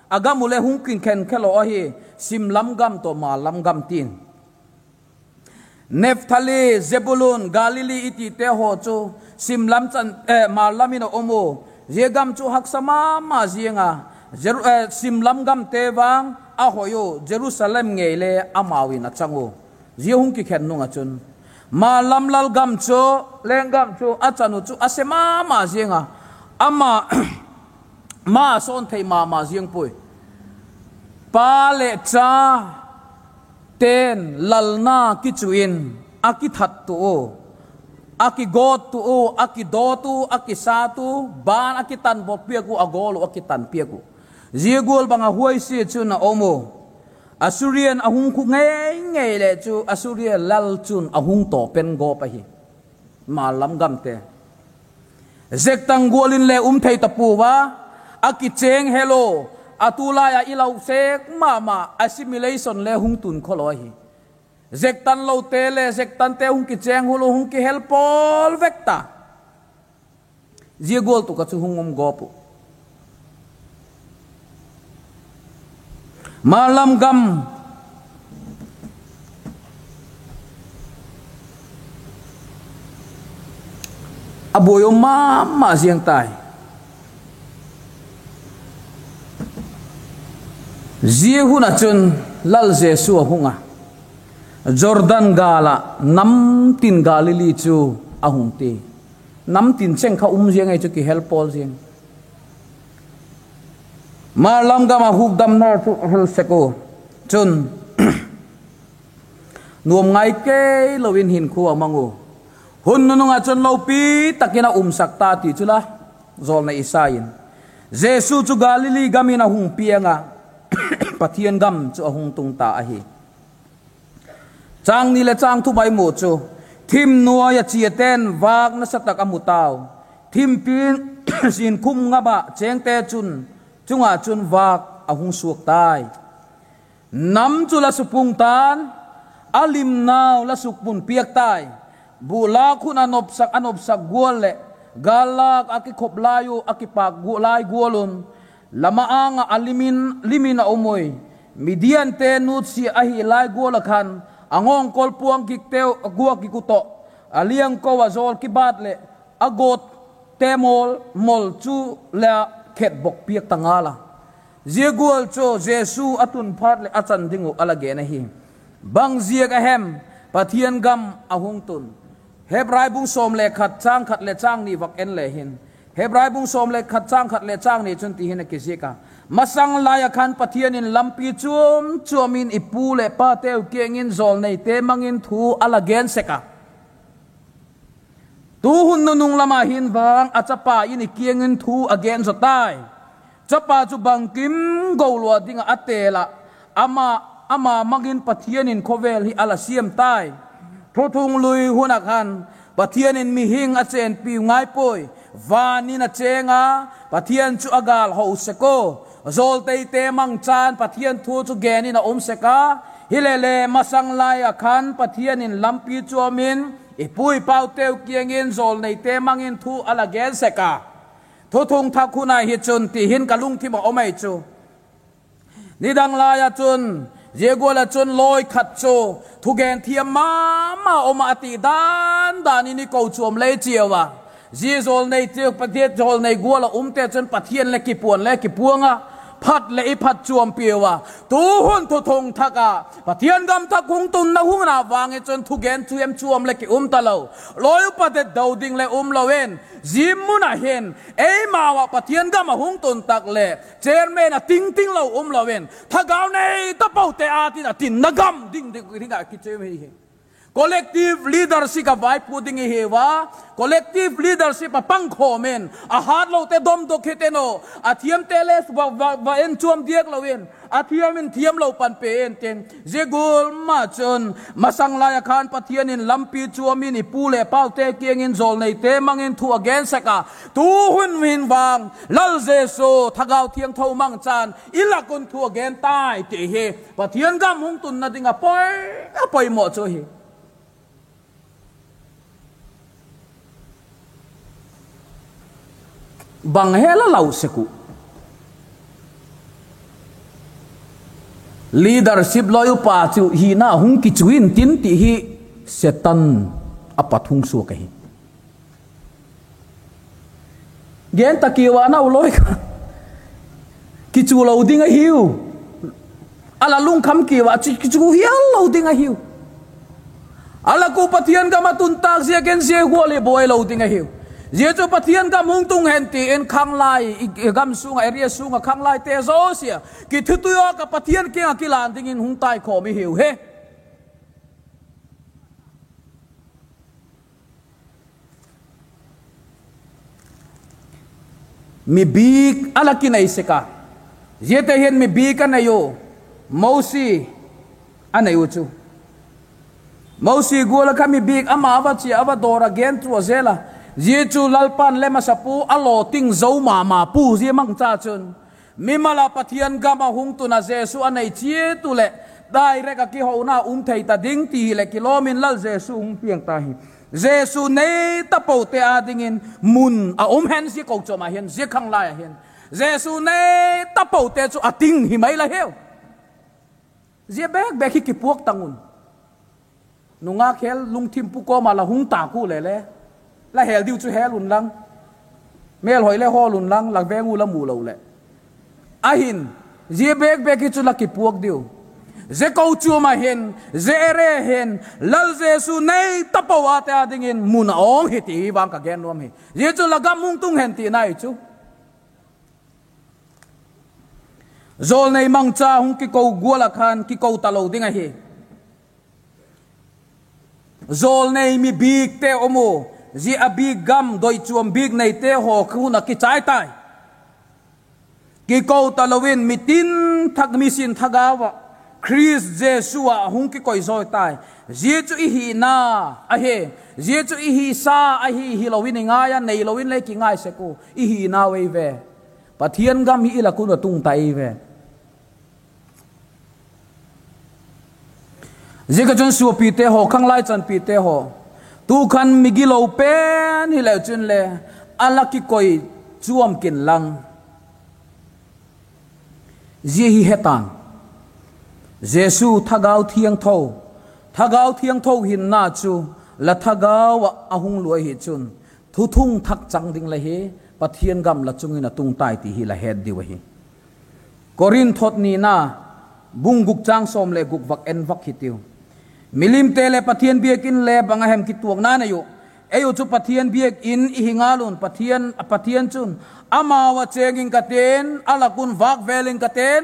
a gam uh le hung kikhen khelo ahi, sim lam gam tawh mal lam gam tin. Naphtali, Zebulun, Galili i tite haw chu sim lam chan, eh, mal lam in a um u. Zia gam chu haksa ma ma ziang a, Jeru-, eh, sim lam gamte vang a hoi u, Jerusalem ngei le amau in a chang u. Zia hung kikhen nung ah chun, mal lam lal gam chu, leng gam chu a chan uh chu a se ma ma ziang a, ama ma sawn thei ma ma ziang puai. Pa leh cha ten lalna kichu in a kithat tu u, a kigawt tu u, a kidawt u, a kisat u, ban a kitan bawk piak u, a gawl uh a kitan piak uh. Zia gual bang a huaisia chun a um u. Assuria in a hung khu ngei ngei leh chu Assuria lal chun a hung taw pen gawp ahi. Mal lam gamte, zektang gual in le um thei ta pua a, a kichêng helo, a tulai ah i lau sek ma ma assimilation le hung tun kholo ahi. Zektanlote le zektante hung kichêng hulu hung kihel pawl vek ta. Zia gual tuk ah chu hung um gawp uh. Mal lam gam a buai um ma ma ziang tai. Zia hun ah chun Lal Jesu a hung a, Jordan gâl ah nam tin Galili chu a hung ti. Nam tin cheng kha um ziang ei chu kihel pawl ziang. Mal lam gam ah hukdamna chu a hil sek u. Chun, nuam ngai kei lo in hinkhua a mang u. Hun nunung ah chun lopi tak in a umsak ta ti chu la, jawlnei Isai in, Jesu chu Galili gam in a hung piang a, Pathian gam chu a hung tung ta ahi. Chang ni leh chang thum ah i mu chu, thim nuai ah chiate'n vâk nasa tak a mu tau. Thimpi zinkhum ngam ah chêngte chun, chung ah chun vâk a hung suak tai. Nam chu la supung ta'n, a limnau la sukpun piak tai. Buhlâk hun a nopsak, a nopsak gual leh gâllâk a kikhop lai u a kipâk lai gual un, la ma-âng ah a lim in, lim in a um ui. Midiante nutsia ahi lai gual ah khan, a ngawngkol puang gikteu a guak gik u tawh, a liangko ah jawl kibât leh a gawtte mawl mawl chu le a khetbok piak ta ngal a. Zia gual chu Jesu a tun phat leh a chan ding uh a la gen ahi. Bang ziak a hem Pathian gam a hung tun? Hebrai bung sawm le khat châng khat leh châng ni vak en le hin, Hebrai bung sawm le khat châng khat leh châng ni chun ti hin a kizik a: Masang lai ah khan Pathian in lampi chuam chuam in i pu leh pateu kiang in jawlneite mang in thu a la gen sek a. Tu hun nunung lam ah hin vang a chapa in i kiang in thu a gen zaw tai. Chapa chu bangkim go lua ding ah a têl ah, ama, ama mang in Pathian in khawvel hi a la siam tai. Thuthung lui hun ah khan Pathian in mihing a chênpiu ngai puai. Van in a chêng a, Pathian chu a gâl ho sek u. Jawlneite mangchan Pathian thu chu gen in a um sek a. Hilele masang lai ah khan Pathian in lampi chuam in i pu i pauteu kiang in jawlneite mang in thu a la gen sek a. Thuthung thak hun ah hi chun ti hin ka lungthim ah um ei chu. Nidang lai ah chun, zia gual ah chun lawi khat chu thugen thiam ma ma um ah, a ti dan dan in i kochuam lei chiau a. Zia jawlnei chiau, Pathian jawlnei gual ah umte chun Pathian leh kipuan le kipuang a, phat leh i phat chuampiu a. Tu hun thuthung thak ah Pathian gam thak hung tunna hun ah vang i chun thugen thiam chuam leh ki um talo. Lawi upa det do ding le um lo in, zia mun ah hin eimau ah Pathian gam a hung tun tak leh chairman a tingting lo um lo in, thagau nei tapote â ding ah tinna gam ding ding ding ah kichiam hi hi. Collective leadership a vaipu ding i hiu a, collective leadership a pangkhawm in, a hatlote domdok hiten aw, a thiamte le va, va, va en chuam diak lo in, a thiam in thiamlo panpi intin, zia gual ma chun, masang lai ah khan Pathian in lampi chuam in i pu leh paute kiang in jawlneite mang in thu a gen sek a, tu hun hin vang Lal Jesu Thagau Thiangtho mangchan i lak un thu a gen tai ti hi Pathian gam hung tunna ding a poi, a poimaw chu hi. Bang he la lau sek uh, leadership loi upa chu hina hung kichu intin ti hi Setan a pat hung suak ahi. Gen ta kiu a, nau loi kha kichu lo ding ahiu. A la lungkham kiu a, chu kichu hial lo ding ahiu. A lak uh Pathian gam a tun tâk ziakin zia gual hi buai lo ding ahiu. Zia chu Pathian gam hung tung hen ti in khanglai, i, i gam sung ah, area sung ah khanglaite zosia kithutui awk ah Pathian kiang ah kilan dingin hung taikhawm i hiu hi. Mi bik a la kinei sek a, ziate hin mi bik a nei u, Mosi a nei u chu. Mosi gual ah kha mi bik ama va chia, a va dawr a gen chu a zel a. Zia chu Lalpa'n le masapu a lawting zo ma ma pu zia mangcha chun, mimal ah Pathian gam ah hung tun a Jesu a nei chiat u leh direct ah kihona um thei ta ding ti hileh kilawm in Lal Jesu hung piang ta hi. Jesu nei tapote â dingin mun a um hen, zia kochuam ah hin, zia khanglai ah hin Jesu nei tapote chu a ting hi mai la hiu. Zia bêk bêk hi kipuak tang un. Nungak hel lungthim pu kawm ah la hung tâk u le le, la hel diu chu hel unlang, mêlhoi le hawl unlang, la veng u la mu lo leh. Ahin, zia bêk bêk hi chu la kipuak diu. Zia kochuam ah hin, zia area hin, Lal Jesu nei tapo ate â dingin mun a awng hi ti hi vang ka gen nuam hi. Zia chu la gam hung tung hen tina hi chu. Jawlnei mangcha hung kiko gual ah khan kiko talo ding ahi. Jawlnei mi bikte um u, zia a bik gam doichuam bik neite haw khun a kichai tai. Kiko talo in mi tin thak, mi sin thagau ah, Khrist Jesu ah hung kikoizawi tai. Zia chu i hina ahi. Zia chu i hisa ahi, hilo in i ngai a, neilo in le kingai sek u, i hinau ei ve. Pathian gam hi i lak un a tung tai ve. Ziaka chun suapite haw, khanglai chanpite haw, tu khan migilo pen hileu chun le a la kikoi chuam kin lang. Zia hi he tan. Jesu Thagau Thiangtho, Thagau Thiangtho hinna chu la thagau ah a hung luai hi chun, thuthung thak chang ding la hi, Pathian gam la chung in a tung tai ti hi la het diu ahi. Korinth thot nina, bung guk châng sawm leh guk vak en vak hitiu. Milimte leh Pathian biak in le bang a hem kituakna nei uh? Ei uh chu Pathian biak in i hi ngal un, Pathian, Pathian chun, amau ah chêng ing ka tin, a lak un vâk vêl ing ka tin,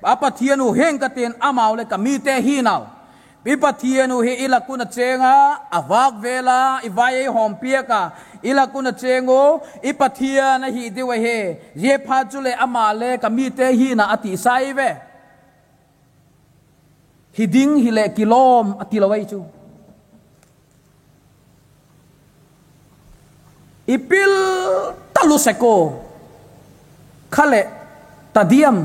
a Pathian uh hing ka tin, amau leh ka mite hi nau. I Pathian uh hi i lak un a chêng a, a vâk vêl a, i vai ei hawm piak a, i lak un a chêng u, i Pathian ahi diu ahi. Ziaphat chuleh ama le ka mite hina a tisa i ve. Hi ding hileh kilawm a ti lo ei chu. I pil talu sek u, kha leh ta diam,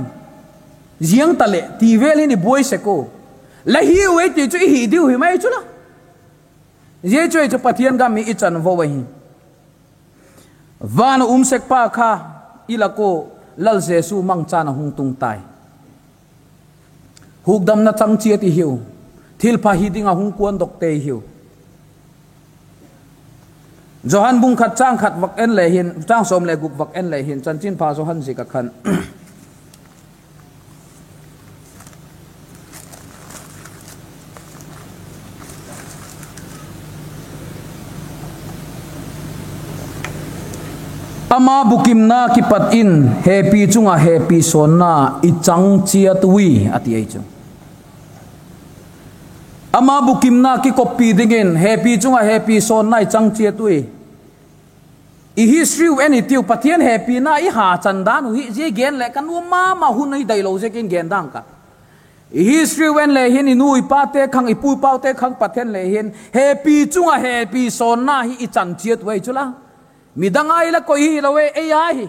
ziang ta leh ti vêl hin i buai sek u. La hiu ei ti chu i hi diu hi mai chu la. Zia chu ei chu Pathian gam hi i chan vo ahi. Van a um sekpa kha i lak u, Lal Jesu mangchan a hung tung tai. Hukdamna chang chiat i hiu. Thilpha hi ding a hung kuandokte i hiu. Johan bung khat châng khat vak en le hin, châng sawm leh guk vak en le hin, Chanchinpha Johan ziak ah khan ama bukimna kipat in hepi chung ah hepi sawnna i chang chiat ui, a ti ei chu. Ama bukimna kikoppi dingin hepi chung ah hepi sawnna i chang chiat ui. I history uh en i tiu, Pathian hepina i ha chan dan uh hi zia gen leh ka nuam ma ma, hun i dai lo ziakin gen dang ka. I history uh en le hin i nu i pate khang, i pu i paute khang Pathian le hin hepi chung ah hepi sawnna hi i chan chiat uh ei chu la. Midang a i la koi hilo e, ei a hi.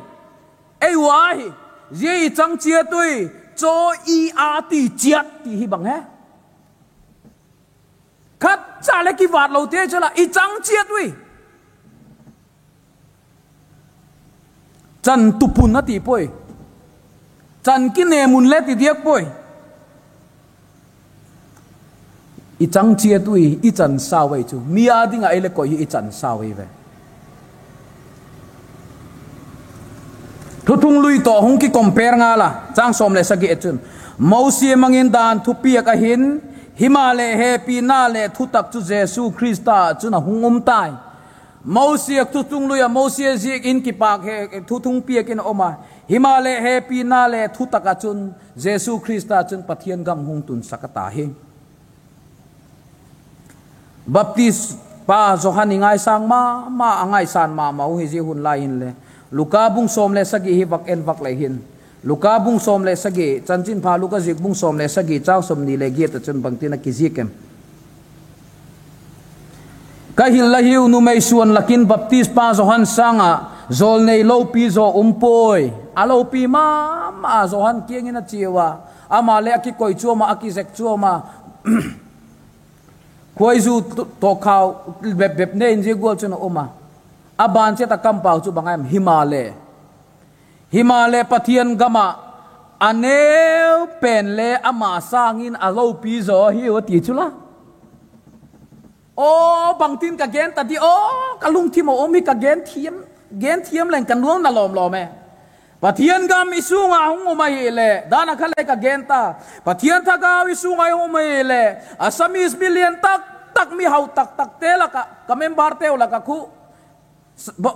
Ei ua hi. Zia i chang chiat ui. Chaw i a ti chiat ti hi bang he. Khat cha leh kivât lo te chu la, i chang chiat ui. Chan tupun a ti puai. Chan kinêm un le ti diak puai. I chang chiat ui, i chan sau ei chu. Mi â ding ah ei le koi hi i chan sau ei ve. Thuthunglui tawh hung kicompare ngal a, chang sawm leh sagi chun, Mosi mang in dan thupiak ahin, himaleh hepina leh thutak chu Jesu Khrista chun a hung um tai. Mosi a thuthunglui ah Mosi ziak in kipâk he thuthung piak in a um a, himaleh hepina leh thutak ah chun Jesu Khrista chun Pathian gam hung tunsak a ta hi. Baptispa Johan i ngaisâng ma ma, a ngaisâng ma ma uh hi zia hun lai hinle, Luka bung sawm leh sagi hi vak en vak le hin, Luka bung sawm leh sagi, Chanchinpha Luka ziak bung sawm leh sagi chang sawmni leh giat ah chun bangtin a kiziak em? Ka hil la hiu, numei suan lak in baptispa Johan sâng ah jawlnei lopi zaw um puai. A lopi ma ma Johan kiang in a chiau a, ama leh a kikoi chuam a, a kizek chuam a. Khuaizu tawkhau bep bep nei in zia gual chun a um a. A ban chiat a kampau chu bang a em? Himaleh, himaleh Pathian gam ah a neu pen le ama sâng in a lopi zaw hiu a ti chu la. Aw, bangtin ka gen ta di aw, ka lungthim a um hi ka gen thiam, gen thiam leng ka nuamna lawm lawm e. Pathian gam i sung a hung um ahileh, dan a kha le ka gen ta, Pathian thagau i sung a hung um ahileh, Assamese mi lian tak tak, mi hau tak takte lak ah, ka memberte uh lak ah khu,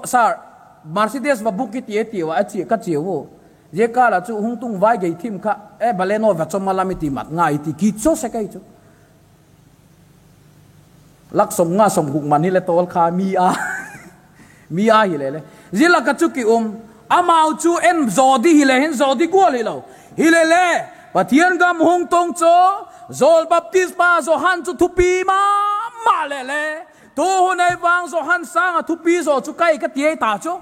sir, Mercedes va buk kiti a tiu a, a chia ka chiau u. Zia kâl ah chu hung tung vai gei thim kha, e, Baleno va chom a lam i ti mat ngai ti kichaw sek ei chu. Lak sawmnga sawmguk man hile tawl kha mi a, mi a hile le, zia lak ah chu ki um. Amau chu en zaw di hile hin zaw di gual hilo. Hile le, Pathian gam hung tung chu, zawl baptispa Johan chu thupi ma ma le le, tu hun ei vang Johan sâng ah thupi zaw chu ka hi ka ti ei ta chu.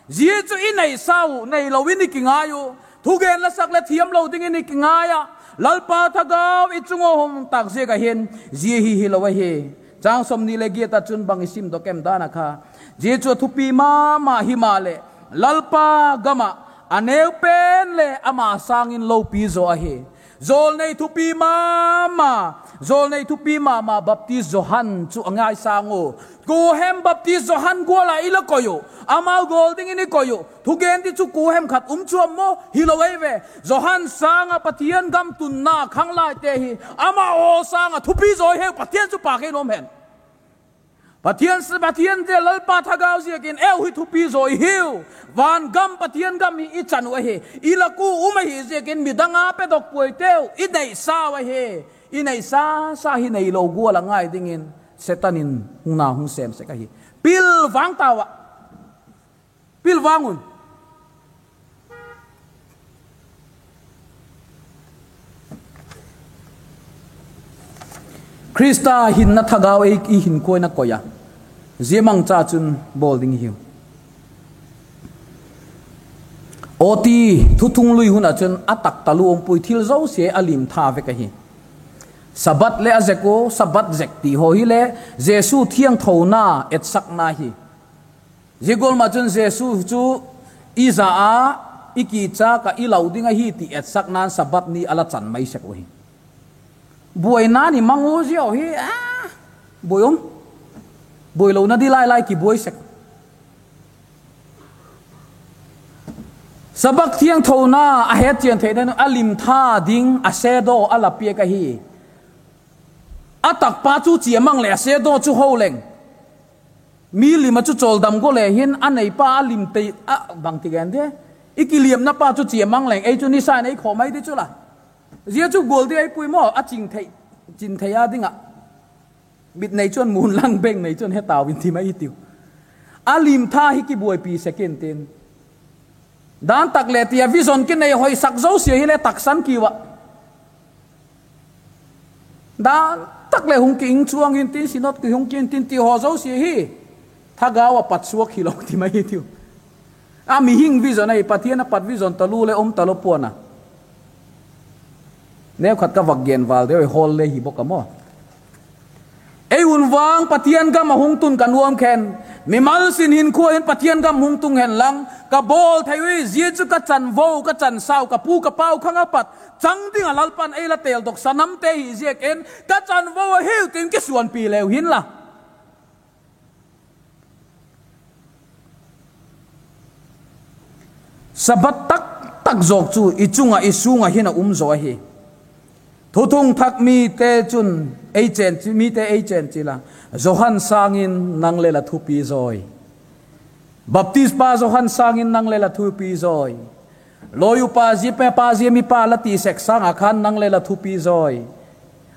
Zia chu i neisa uh, neilo in i kingai u. Thugen la sak leh thiamlo dingin i kingai ah, Lalpa thagau i chung ua hung tak ziak ah hin, zia hi hilo ahi. Chang sawmni leh giat ah chun bang i simdok em dan a kha, zia chu a thupi ma ma himaleh, Lalpa gam ah a neu pen le ama sâng in lopi zaw ahi. Jawlnei thupi ma ma, jawlnei thupi ma ma baptis Johan chu a ngaisâng u. Kuahem baptis Johan gual ah i la koi uh, amau gual dingin i koi uh, thugen di chu kuahem khat um chuam maw? Hilo ei ve. Johan sâng ah Pathian gam tunna khanglaite hi, amau sâng ah thupi zaw i hiu, Pathian chu pâk ei nuam hen. Pathian, Pathian te Lalpa thagau ziakin eu hi thupi zaw i hiu. Van gam, Pathian gam hi i chan uh ahi, i lak ua um ahi ziakin midang a pedok puai teu i neisa uh ahi. I neisa sa hi neilo gual a ngai dingin Setan in hung na hung sêm sek ahi. Pil vang tau ah. Pil vang un. Khrista hinna thagau ei i hinkhua'n a koi a, zia mangcha chun bawl ding hiu. Oti, thuthunglui hun ah chun a tak talu um puai, thil zosia a limtha vek ahi. Sabbath leh a zek u, Sabbath zek ti haw hile, Jesu thiangthona etsakna hi. Zia gual ma chun Jesu chu i za a, i kichâk ah i lau ding ahi ti etsakna'n Sabbath ni a la chan mai sek uhi. Buaina ni mang u ziau hi, a, buai um. Buai lona di lai lai kibuai sek. Sabbath thiangthona a hetchian theina a limtha ding a shadow a la piak ahi. A takpa chu chia mang leh a shadow chu ho leng, mi lim ah chu chawldam gua le hin a neipa a lim tei a bangti gen di, i kiliamna pa chu chia mang leng ei chu nisa in ei khaw mai di chu la. Zia chu gual di ei pui maw, a ching thei, ching thei a ding ah. Mit nei chun mu un lang, beng nei chun he tau in ti mai hitiu. A lim tha hi kibuaipi sek intin, dan tak leh ti a vision kinei hoisak zosia hile taksan kiu ah, dan tak leh hung ki-ing chuang intin, synod ki hung ki intin ti haw zosia hi thagau ah pat suak hilo ti mai hitiu. A mihing vision ahi, Pathian a pat vision talu leh um talo pua'n a. Neukhat ka vak gen val deu, hawl le hi bawk a maw. Ei un vang Pathian gam a hung tun ka nuam khen. Mimal sin hinkhua in Pathian gam hung tung hen lang, ka bawl thei ui, zia chu ka chanvo, ka chansau, ka pu ka pau khang a pat chang ding ah Lalpa'n ei la teldok sanamte hi ziakin ka chanvo ahiu tin kisuanpi leu hinla. Sabbath taktak zawk chu i chung ah, i sung ah hin a um zaw ahi. Thuthung thak mite chun ei chen, mite ei chen chial a, Johan sâng in nang le la thupi zawi. Baptist pa Johan sâng in nang le la thupi zawi. Lawi upa, zia pa, zia mipa la ti sek sâng ah khan nang le la thupi zawi.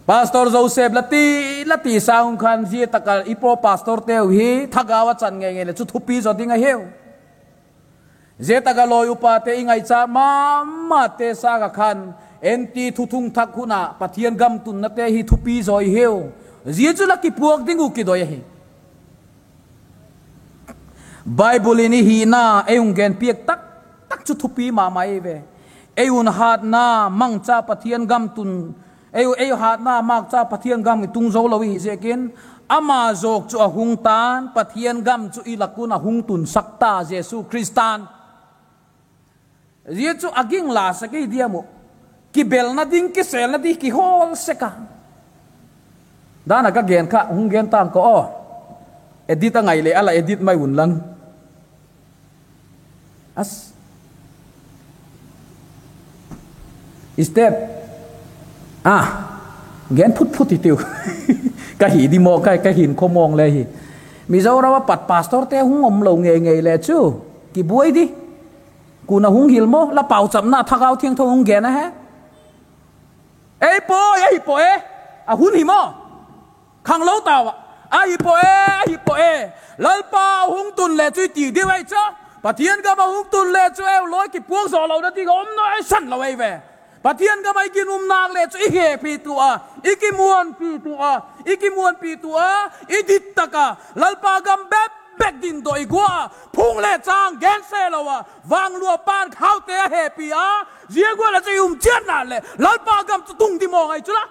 Pastor Joseph la ti, la ti sâng khan zia tak ah i pro pastorteu hi thagau a chan ngei ngei leh chu thupi zaw ding ahiu. Zia tak ah lawi upate, i ngaichat ma mate sâng ah khan, en ti, thuthung thak hun ah Pathian gam tunnate hi thupi zaw i hiu. Zia chu la kipuak ding uh kidoi ahi. Bible in i hina ei hung gen piak taktak chu thupi ma ma ei ve. Ei un hatna mangcha Pathian gam tun, ei, ei hatna mangcha Pathian gam i tung zo lo i hi ziakin, ama zawk chu a hung ta'n, Pathian gam chu i lak un a hung tunsak ta Jesu Khrista'n. Zia chu a ging la sek ei diam uh. Kibelna ding, kisêlna ding kihawl sek a. Dan ah ka gen kha hung gen tang ka aw. Edit a ngai leh a la edit mai un lang. Step, a, gen phut phut i tiu. Ka hi di maw, ka, ka hin kha mawng le hi. Mizoram a pat pastorte hung um lo ngei ngei le chu kibuai di. Kua'n a hung hil maw, la pauchapna Thagau Thiangtho hung gen a he. Ei pawi, ahi paw e. A hun hi maw. Khanglo tau a. Ahi paw e, ahi paw e. Lalpa hung tun le chu i ti diu ei chu. Pathian gam a hung tun le chu eu lawi kipuak zaw lona ding a um naw, ei san lo ei ve. Pathian gam a i ginum nâk le chu i hepi tu a, i kimuanpi tu a, i kimuanpi tu a, i dit tak a Lalpa gam bep bek dindok i gua a, phung le chang gense lo a, vangluapa'n khaute a hepi a, zia gual a chu i um chiat nâk leh Lalpa gam chu tung di maw ngai chu la.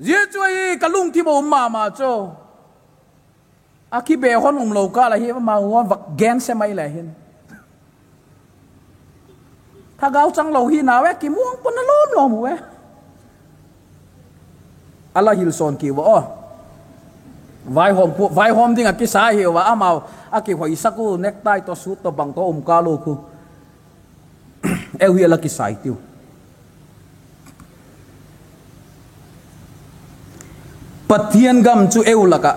Zia chu ahi ka lungthim a um ma ma chu. A kibe hon um lo kâl ahi, amau hon vak gense mai le hin. Thagau chang lo hi nau e, kimuang pun a lawm lawm u e. A la hilsawn kiu a aw. Vaihawm ding ah kisa hiu a, amau a kihoisak u necktie tawh suit tawh bang tawh um kâl u khu. Eu hi a la kisai tiu. Pathian gam chu eu lak ah,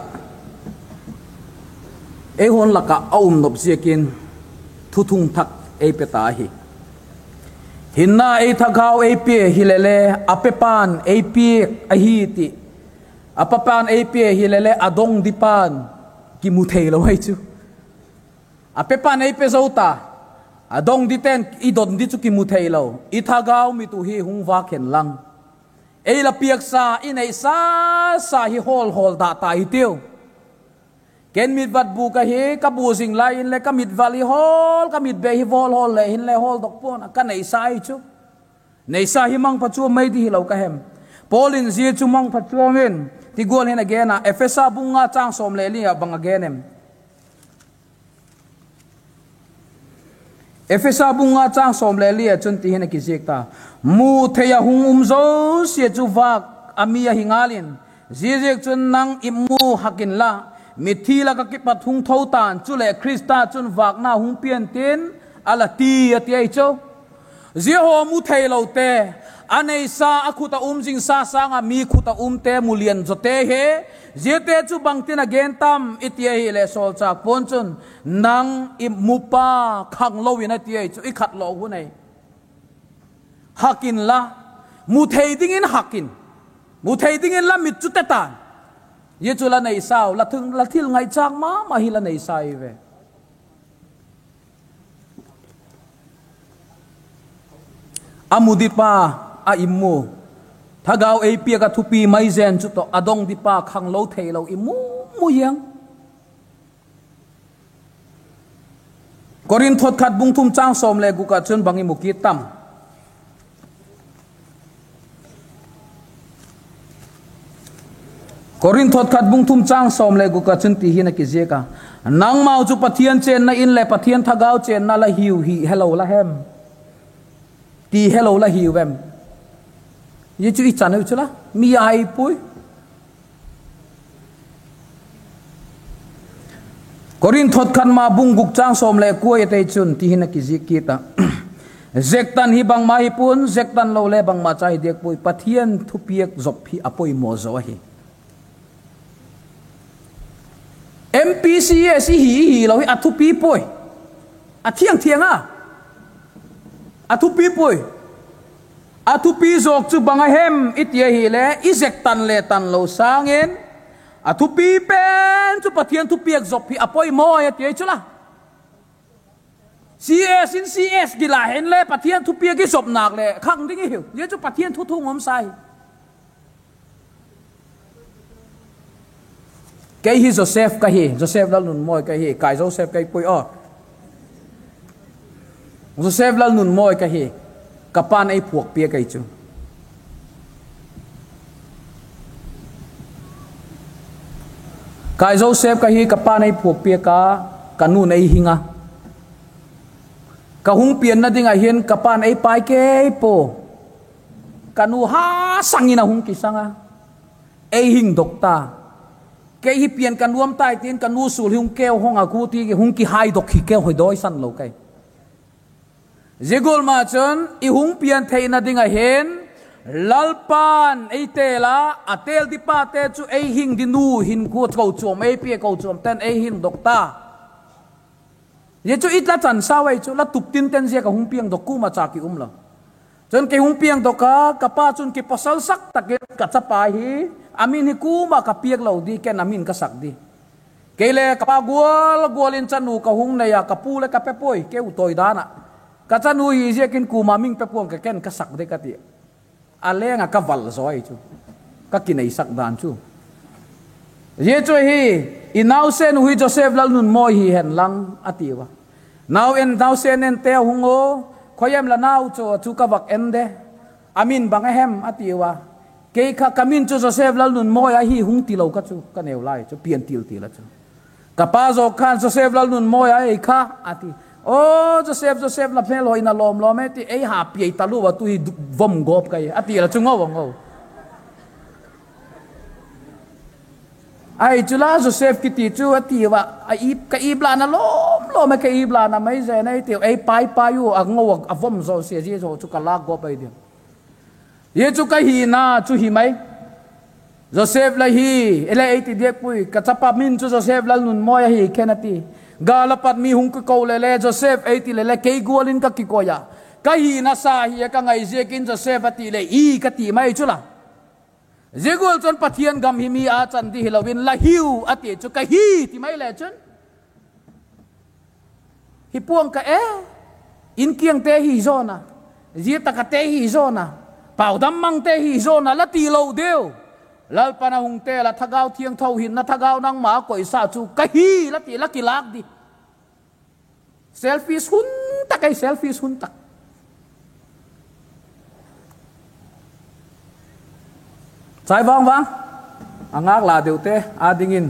ei hun lak ah a um nop ziakin thuthung thak ei pe ta ahi. Hinna ei thagau ei pia hilele, a pepa'n ei piak ahi ti, a pepa'n ei pia hilele a dong dipa'n kimu theilo ahi chu. A pepa'n ei pe zo ta, a dong dite'n i don di chu kimu theilo. I thagau mit uh hi hung vâk hen lang, ei la piaksa, i neisa sa hi hawl hawl dah ta hi tiu. Ken mitvat bu ka hi, ka bu zing lai in le ka mitval hi hawl, ka mitbe hi hawl hawl le hinle hawldok pua'n a, ka neisa hi chu. Neisa hi mangphachuam mai di hilo ka hem? Paul in zia chu mangphachuam in ti gual hin a gen a, Ephesa bung nga châng sawm le li ah bang a gen em? Ephesa bung nga châng sawm le li ah chun ti hin a kiziak ta: Mu thei ah hung um zosia chu vâk a mi ahi ngal in, ziaziakchun nang ipmu hak inla, mitthi lak ah kipat hung tho ta'n, chuleh Khrista chun vâkna hung pia'n tin, a la ti, a ti ahi chu. Zia haw mu theilote, a neisa, a khut ah um zingsa sâng ah mi khut ah umte mu lian zawte hi, ziate chu bangtin a gen tam i ti ahileh, sawlchâk Paul chun, nang ipmupa khanglo in, a ti ahi chu, i khat lo hun ei. Hak inla, mu thei dingin hak in, mu thei dingin la mit chu te ta'n. Zia chu la neisau, la thil, la thil ngaichâk ma ma hi la neisa i ve. A mu dipa, a i mu, thagau ei piak a thupi mai zen chu tawh a dong dipa khanglo theilo i mu mu ziang. Korinth khat bung thum châng sawm le guk ah chun bang i mu kit tam? Korinth khat bung thum châng sawm le guk ah chun ti hin a kiziak a: Nangmau chu Pathian chênna in leh Pathian thagau chênna la hiu hi helo la hem? Ti helo la hiu em? Zia chu i chan u chu la, mi a i puai. Korinth khat ma bung guk châng sawm le kua ah chun ti hin a kiziak kit a: Zektan hi bangma hi pua'n, zektan lo le bangma cha hi diak puai, Pathian thupiak zop hi a poimaw zaw ahi. M P C S i hi, i hilo hi a thupi puai. A thiang thiang a, a thupi puai. A thupi zawk chu bang a hem i ti ahile, i zektan le tanlo sâng in, a thupi pen chu Pathian thupiak zop hi a poimaw a ti chu la. C S in C S gila hen le Pathian thupiak i zop nâk leh khang ding i hiu. Zia chu Pathian thu thu ngawm sa hi. Kei hi Joseph ka hi, Joseph Lalnunmawi ka hi, Kai Joseph ka hi puai aw. Joseph Lalnunmawi ka hi, ka pa'n ei phuak piak ahi chu. Kai Joseph ka hi, ka pa'n ei phuak piak a, ka nu'n ei hing a. Ka hung pianna ding ah hin ka pa'n ei pai kei pua. Ka nu ha sang in a hung kisang a, ei hingdok ta. Kei hi pian ka nuam tai tin ka nu sul hi hung keu hong a, kua ti hung kihaidok hi keu hoi dawisan lo kai. Zia gual ma chun i hung pian theina ding ah hin, Lalpa'n ei têl a, a têl dipate chu ei hing ding nu hin kua kochuam ei pia, kochuamte'n ei hingdok ta. Zia chu i la chan sau ei chu, la tup tinten ziak a hung piangdok kuama cha ki um lo. Chun kei hung piangdok a, ka pa chun kipawsalsak tak in ka chapa hi, a min hi kuama ka piak lo di, ken a min ka sak di. Kei le ka pa gual gual in chanu ka hung nei a, ka pu le ka pe puai, keu tawi dan ah. Ka chanu hi ziakin kuama min pe pua'ng ka, ken ka sak di ka ti. A leng ah ka val zaw ei chu, ka kineisak dan chu. Zia chu hi, i nausen uh hi Joseph Lalnunmawi hi hen lang a tiu a. Nau en, nausen ente hung u, khoi em la nau chu, chu ka vak en de. A min bang a hem a tiu a. Kei kha ka min chu Joseph Lalnunmawi ahi hung tilo ka chu, ka neu lai chu pian til til a chu. Ka pa zaw khan Joseph Lalnunmawi ahi kha a ti. Aw Joseph, Joseph, la hmel hoina lawm lawm e ti ei ha piai talua tu hi vom gawp ka hi a ti la chu ngo a ngo. Ahi chu la Joseph kiti chu a ti ua, a ip, ka ip lana lawm lawm e, ka ip lana mai zen ei tiu, ei pai pai u a ngo a, a vom zosia zia zaw chu ka lâk gawp ai diam. Zia chu ka hina chu hi mai. Joseph la hi, e le ei ti diak puai, ka chapa min chu Joseph Lalnunmawi ahi khen a ti. Gâl a pat mi hung kiko le le Joseph ei ti le le kei gual in ka kikoi a. Ka hina sa hi a ka ngai ziakin Joseph a ti le i ka ti mai chu la. Zia gual chun Pathian gam hi mi a chan di hilo in la hiu a ti chu ka hi ti mai le chun hi pua'ng ka e, inkiangte hi zawn a, zia tak ate hi zawn a, paudam mangte hi zawn a la tilo diu. Lalpa'n a hung têl a, Thagau Thiangtho hinna thagau nangma a koisa chu ka hi la ti la kilâk di. Selfish hun tak ei, selfish hun tak. Chai vang vang, a ngâk la deute â dingin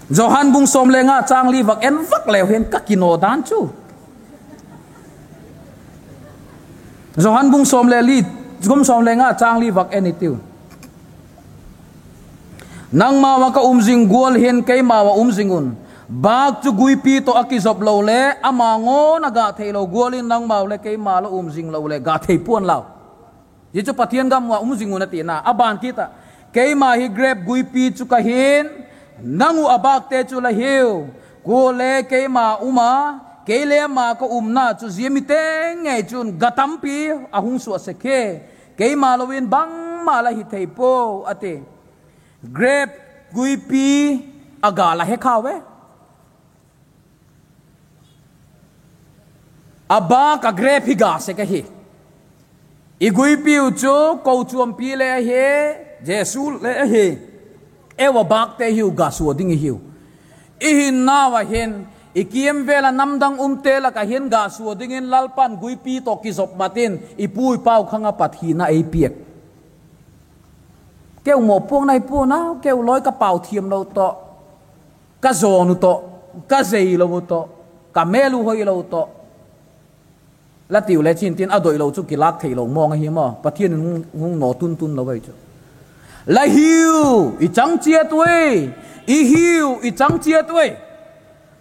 Johan bung sawm le nga châng li vak en vak leu hin ka kinaw dan chu. Johan bung sawm le li, bung sawm le nga châng li vak en i tiu. Nangmau ah ka um zing gual hin keimau ah um zing un. Bâk chu guipi tawh a kizop lo le ama ngawn a ga theilo gual in nangmau le keima la um zing lo le ga thei pua'n lau. Zia chu Pathian gam ah um zing un a tina. A ban kit ah, keima hi grep guipi chu ka hin, nang uh a bâkte chu la hiu. Kuale keima um a, kei le ama ka umna chu zia mite ngei chun ga tampi a hung suak sek hi. Keima lo in bangma la hi thei puau a ti. Grep guipi a ga la he khau e. A bâk a grep hi ga sek ahi. I guipiu chu kochuampi le ahi, Jesu le ahi. Eu a bâkte hiu, ga sua ding i hiu. I hinnau ah hin, i kiam vêl ah namdang umte lak ah hin ga sua dingin Lalpa'n guipi tawh kizop mat in i pu i pau khang ah Pathian a ei piak. Keu mawpuakna hi pua'n a, keu lawi ka pau thiam lo tawh, ka zawn u tawh, ka zei lo u tawh, ka mêl u hoi lo tawh, la tiu le chin tin a doi lo chu kilâk theilo mawng ahi maw. Pathian in hung, hung naw tun tun lo ahi chu. La hiu i chang chiat ui, i hiu i chang chiat ui.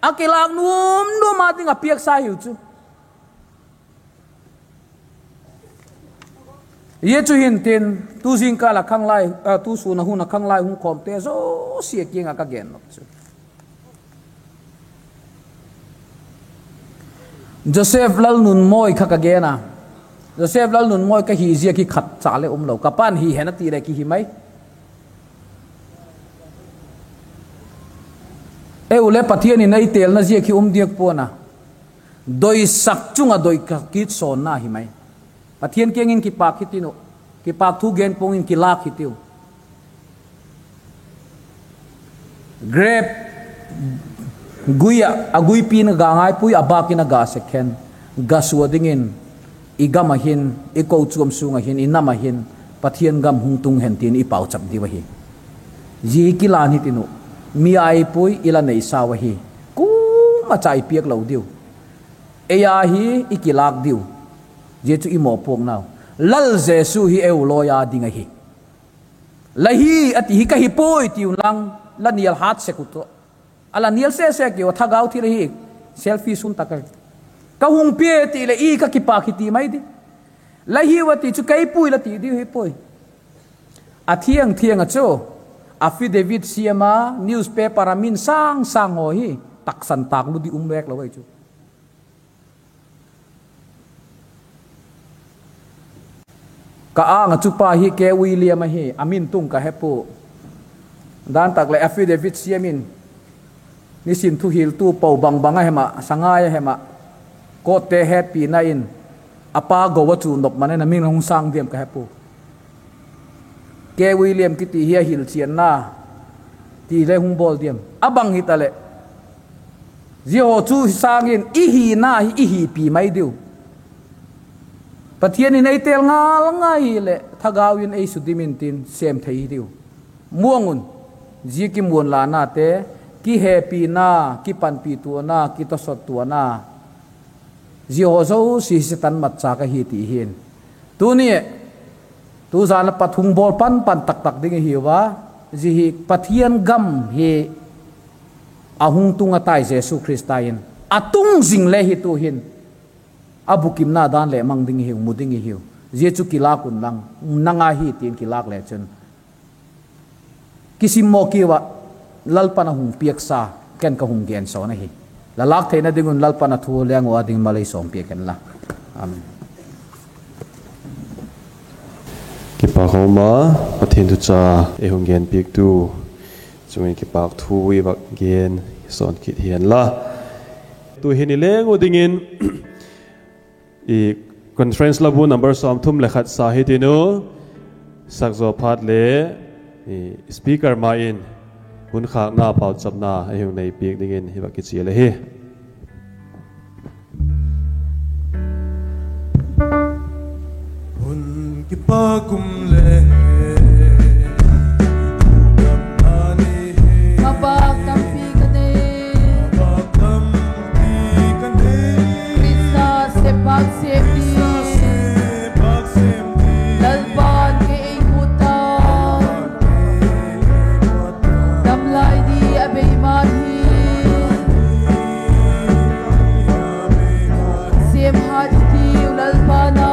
A kilâk nuam nuam a ding a piaksa hiu chu. Zia chu hin tin, tu zingkâl ah khanglai, a, tu sûn ah hun ah khanglai hung khawmte zosia kiang ah ka gen nop chu, Joseph Lalnunmawi kha ka gen a. Joseph Lalnunmawi ka hi ziak hi khat cha leh um lo, ka pa'n hi hen a ti leh kihi mai. Eu le Pathian in ei têlna ziak hi um diak pua'n a, doisak chung ah doi ka kit sawnna hi mai. Pathian kiang in kipâk hitiu, kipâk thu gen puang in kilâk hitiu. Grep gui ah a guipi'n a ga ngai puai, a bâk in a ga sek hen, ga sua dingin i gam ah hin, i kochuam sung ah hin, i nam ah hin Pathian gam hung tung hen tin i pauchap diu ahi. Zia hi kilan hitiu, mi â i puai, i la neisau ahi. Kuama cha i piak lo diu, ei â hi i kilâk diu. Zia chu i mawpuaknau, Lal Jesu hi eu lawi â ding ahi. La hi a ti hi ka hi puai ti unlang, la nial hat sek u tawh. A la nial sese kiu a, thagau thil ahi, selfish hun tak a. Ka hung pia ti leh i ka kipâk hi ti mai di. La hiu a ti chu kei puai la ti diu hi puai. A thiang thiang ah chu affidavit siam a, newspaper ah min sâng sâng haw hi taksan tâk lu di um vek lo ahi chu. Ka âng ah chu pa hi K. William ahi, a min tung ka he pua. Dan tak leh affidavit siam in, nisin thuhiltu po bang bang a hem ah, sangai a hem ah, courtte hepina in, a pa go a chu nop man in a min hung sâng diam ka he pua. K. William kiti hi a hilchianna ti le hung bawl diam, a bang hitaleh, zia haw chu sâng in i hina hi i hipi mai diu. Pathian in ei têl ngal ngai hileh thagau in ei sudim intin sêm thei hi diu. Muang un, zia kimuanlanate, kihepina, kipanpituana, kitawsawttuana, zia haw zosia hi Setan matchâk ahi ti hin. Tuni, tu zan a pat hung bawl pan pan tak tak ding i hiu a, zia hi Pathian gam hi a hung tung a tai Jesu Khrista in, a tung zing le hi tu hin, a bukimna dan leh mang ding i hiu, mu ding i hiu. Zia chu kilâk unlang, nang â hi tin kilâk le chun kisim maw kiu ah, Lalpa'n a hung piaksa, ken ka hung gensawn ahi. La lâk theina ding un Lalpa'n a thu leng u â ding mal ei sawm piak hen la. Amen. Kipâk um a, Pathian thucha ei hung genpiaktu chung in kipâk thu i vak gen sawn kit hian la. Tu'hin i leng u dingin, i conference la bu number sawmthum leh khat sa hi tin u, sakzaw phat le, i speaker ma in hun khâkna pauchapna ei hung nei piak dingin i vak kichial ahi. Hun kipak um le, mabak tampi ka nei, mabak tampi ka nei. Khrista sep bak sem di, Khrista sep bak sem di. Lalpa'n kei ei mu ta, damlai di a beiman hi. Sem hat i tiu Lalpa na,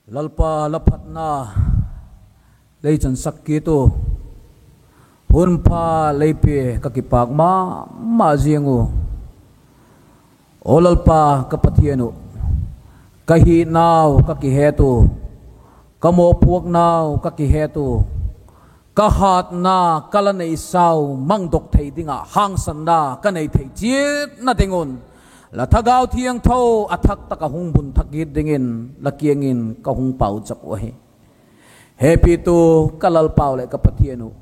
Lalpa, la phatna lei chansak kit u, hun pha lei pia ka kipâk ma ma ziang u. Aw Lalpa ka Pathian uh, ka hinau ka kihet u, ka mawpuaknau ka kihet u, ka hatna ka la neisau mangdok thei ding ah hangsanna ka nei thei chiatna ding un, la Thagau Thiangtho a thak tak ah hung bun thak kit dingin la kiang in ka hung pauchap uh ahi. Hepitu ka Lalpau leh ka Pathian uh,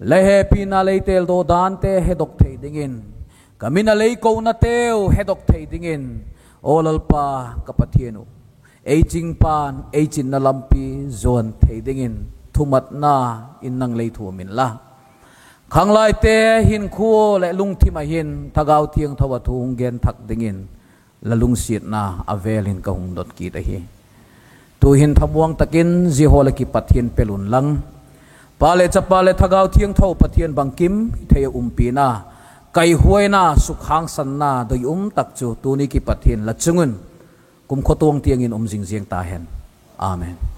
la hepina lei têldaw dante hedok thei dingin, ka min a lei konateu hedok thei dingin, aw Lalpa ka Pathian uh, ei chingpa'n ei chinna lampi zuan thei dingin thumatna in nang lei thuam inla, khanglaite hinkhua leh lungthim ah hin Thagau Thiangtho a thu hung gen thak dingin la lungsiatna a vêl in ka hung dot kit ahi. Tu'hin thamuang tak in zia haw leh kipat hin pel unlang, Pa leh Chapa leh Thagau Thiangtho Pathian bangkim thei a umpina, kaihuaina, sukhangsanna doi um tak chu tuni kipat hin la chung un kumkhua tuang tiang in um zing ziang ta hen. Amen.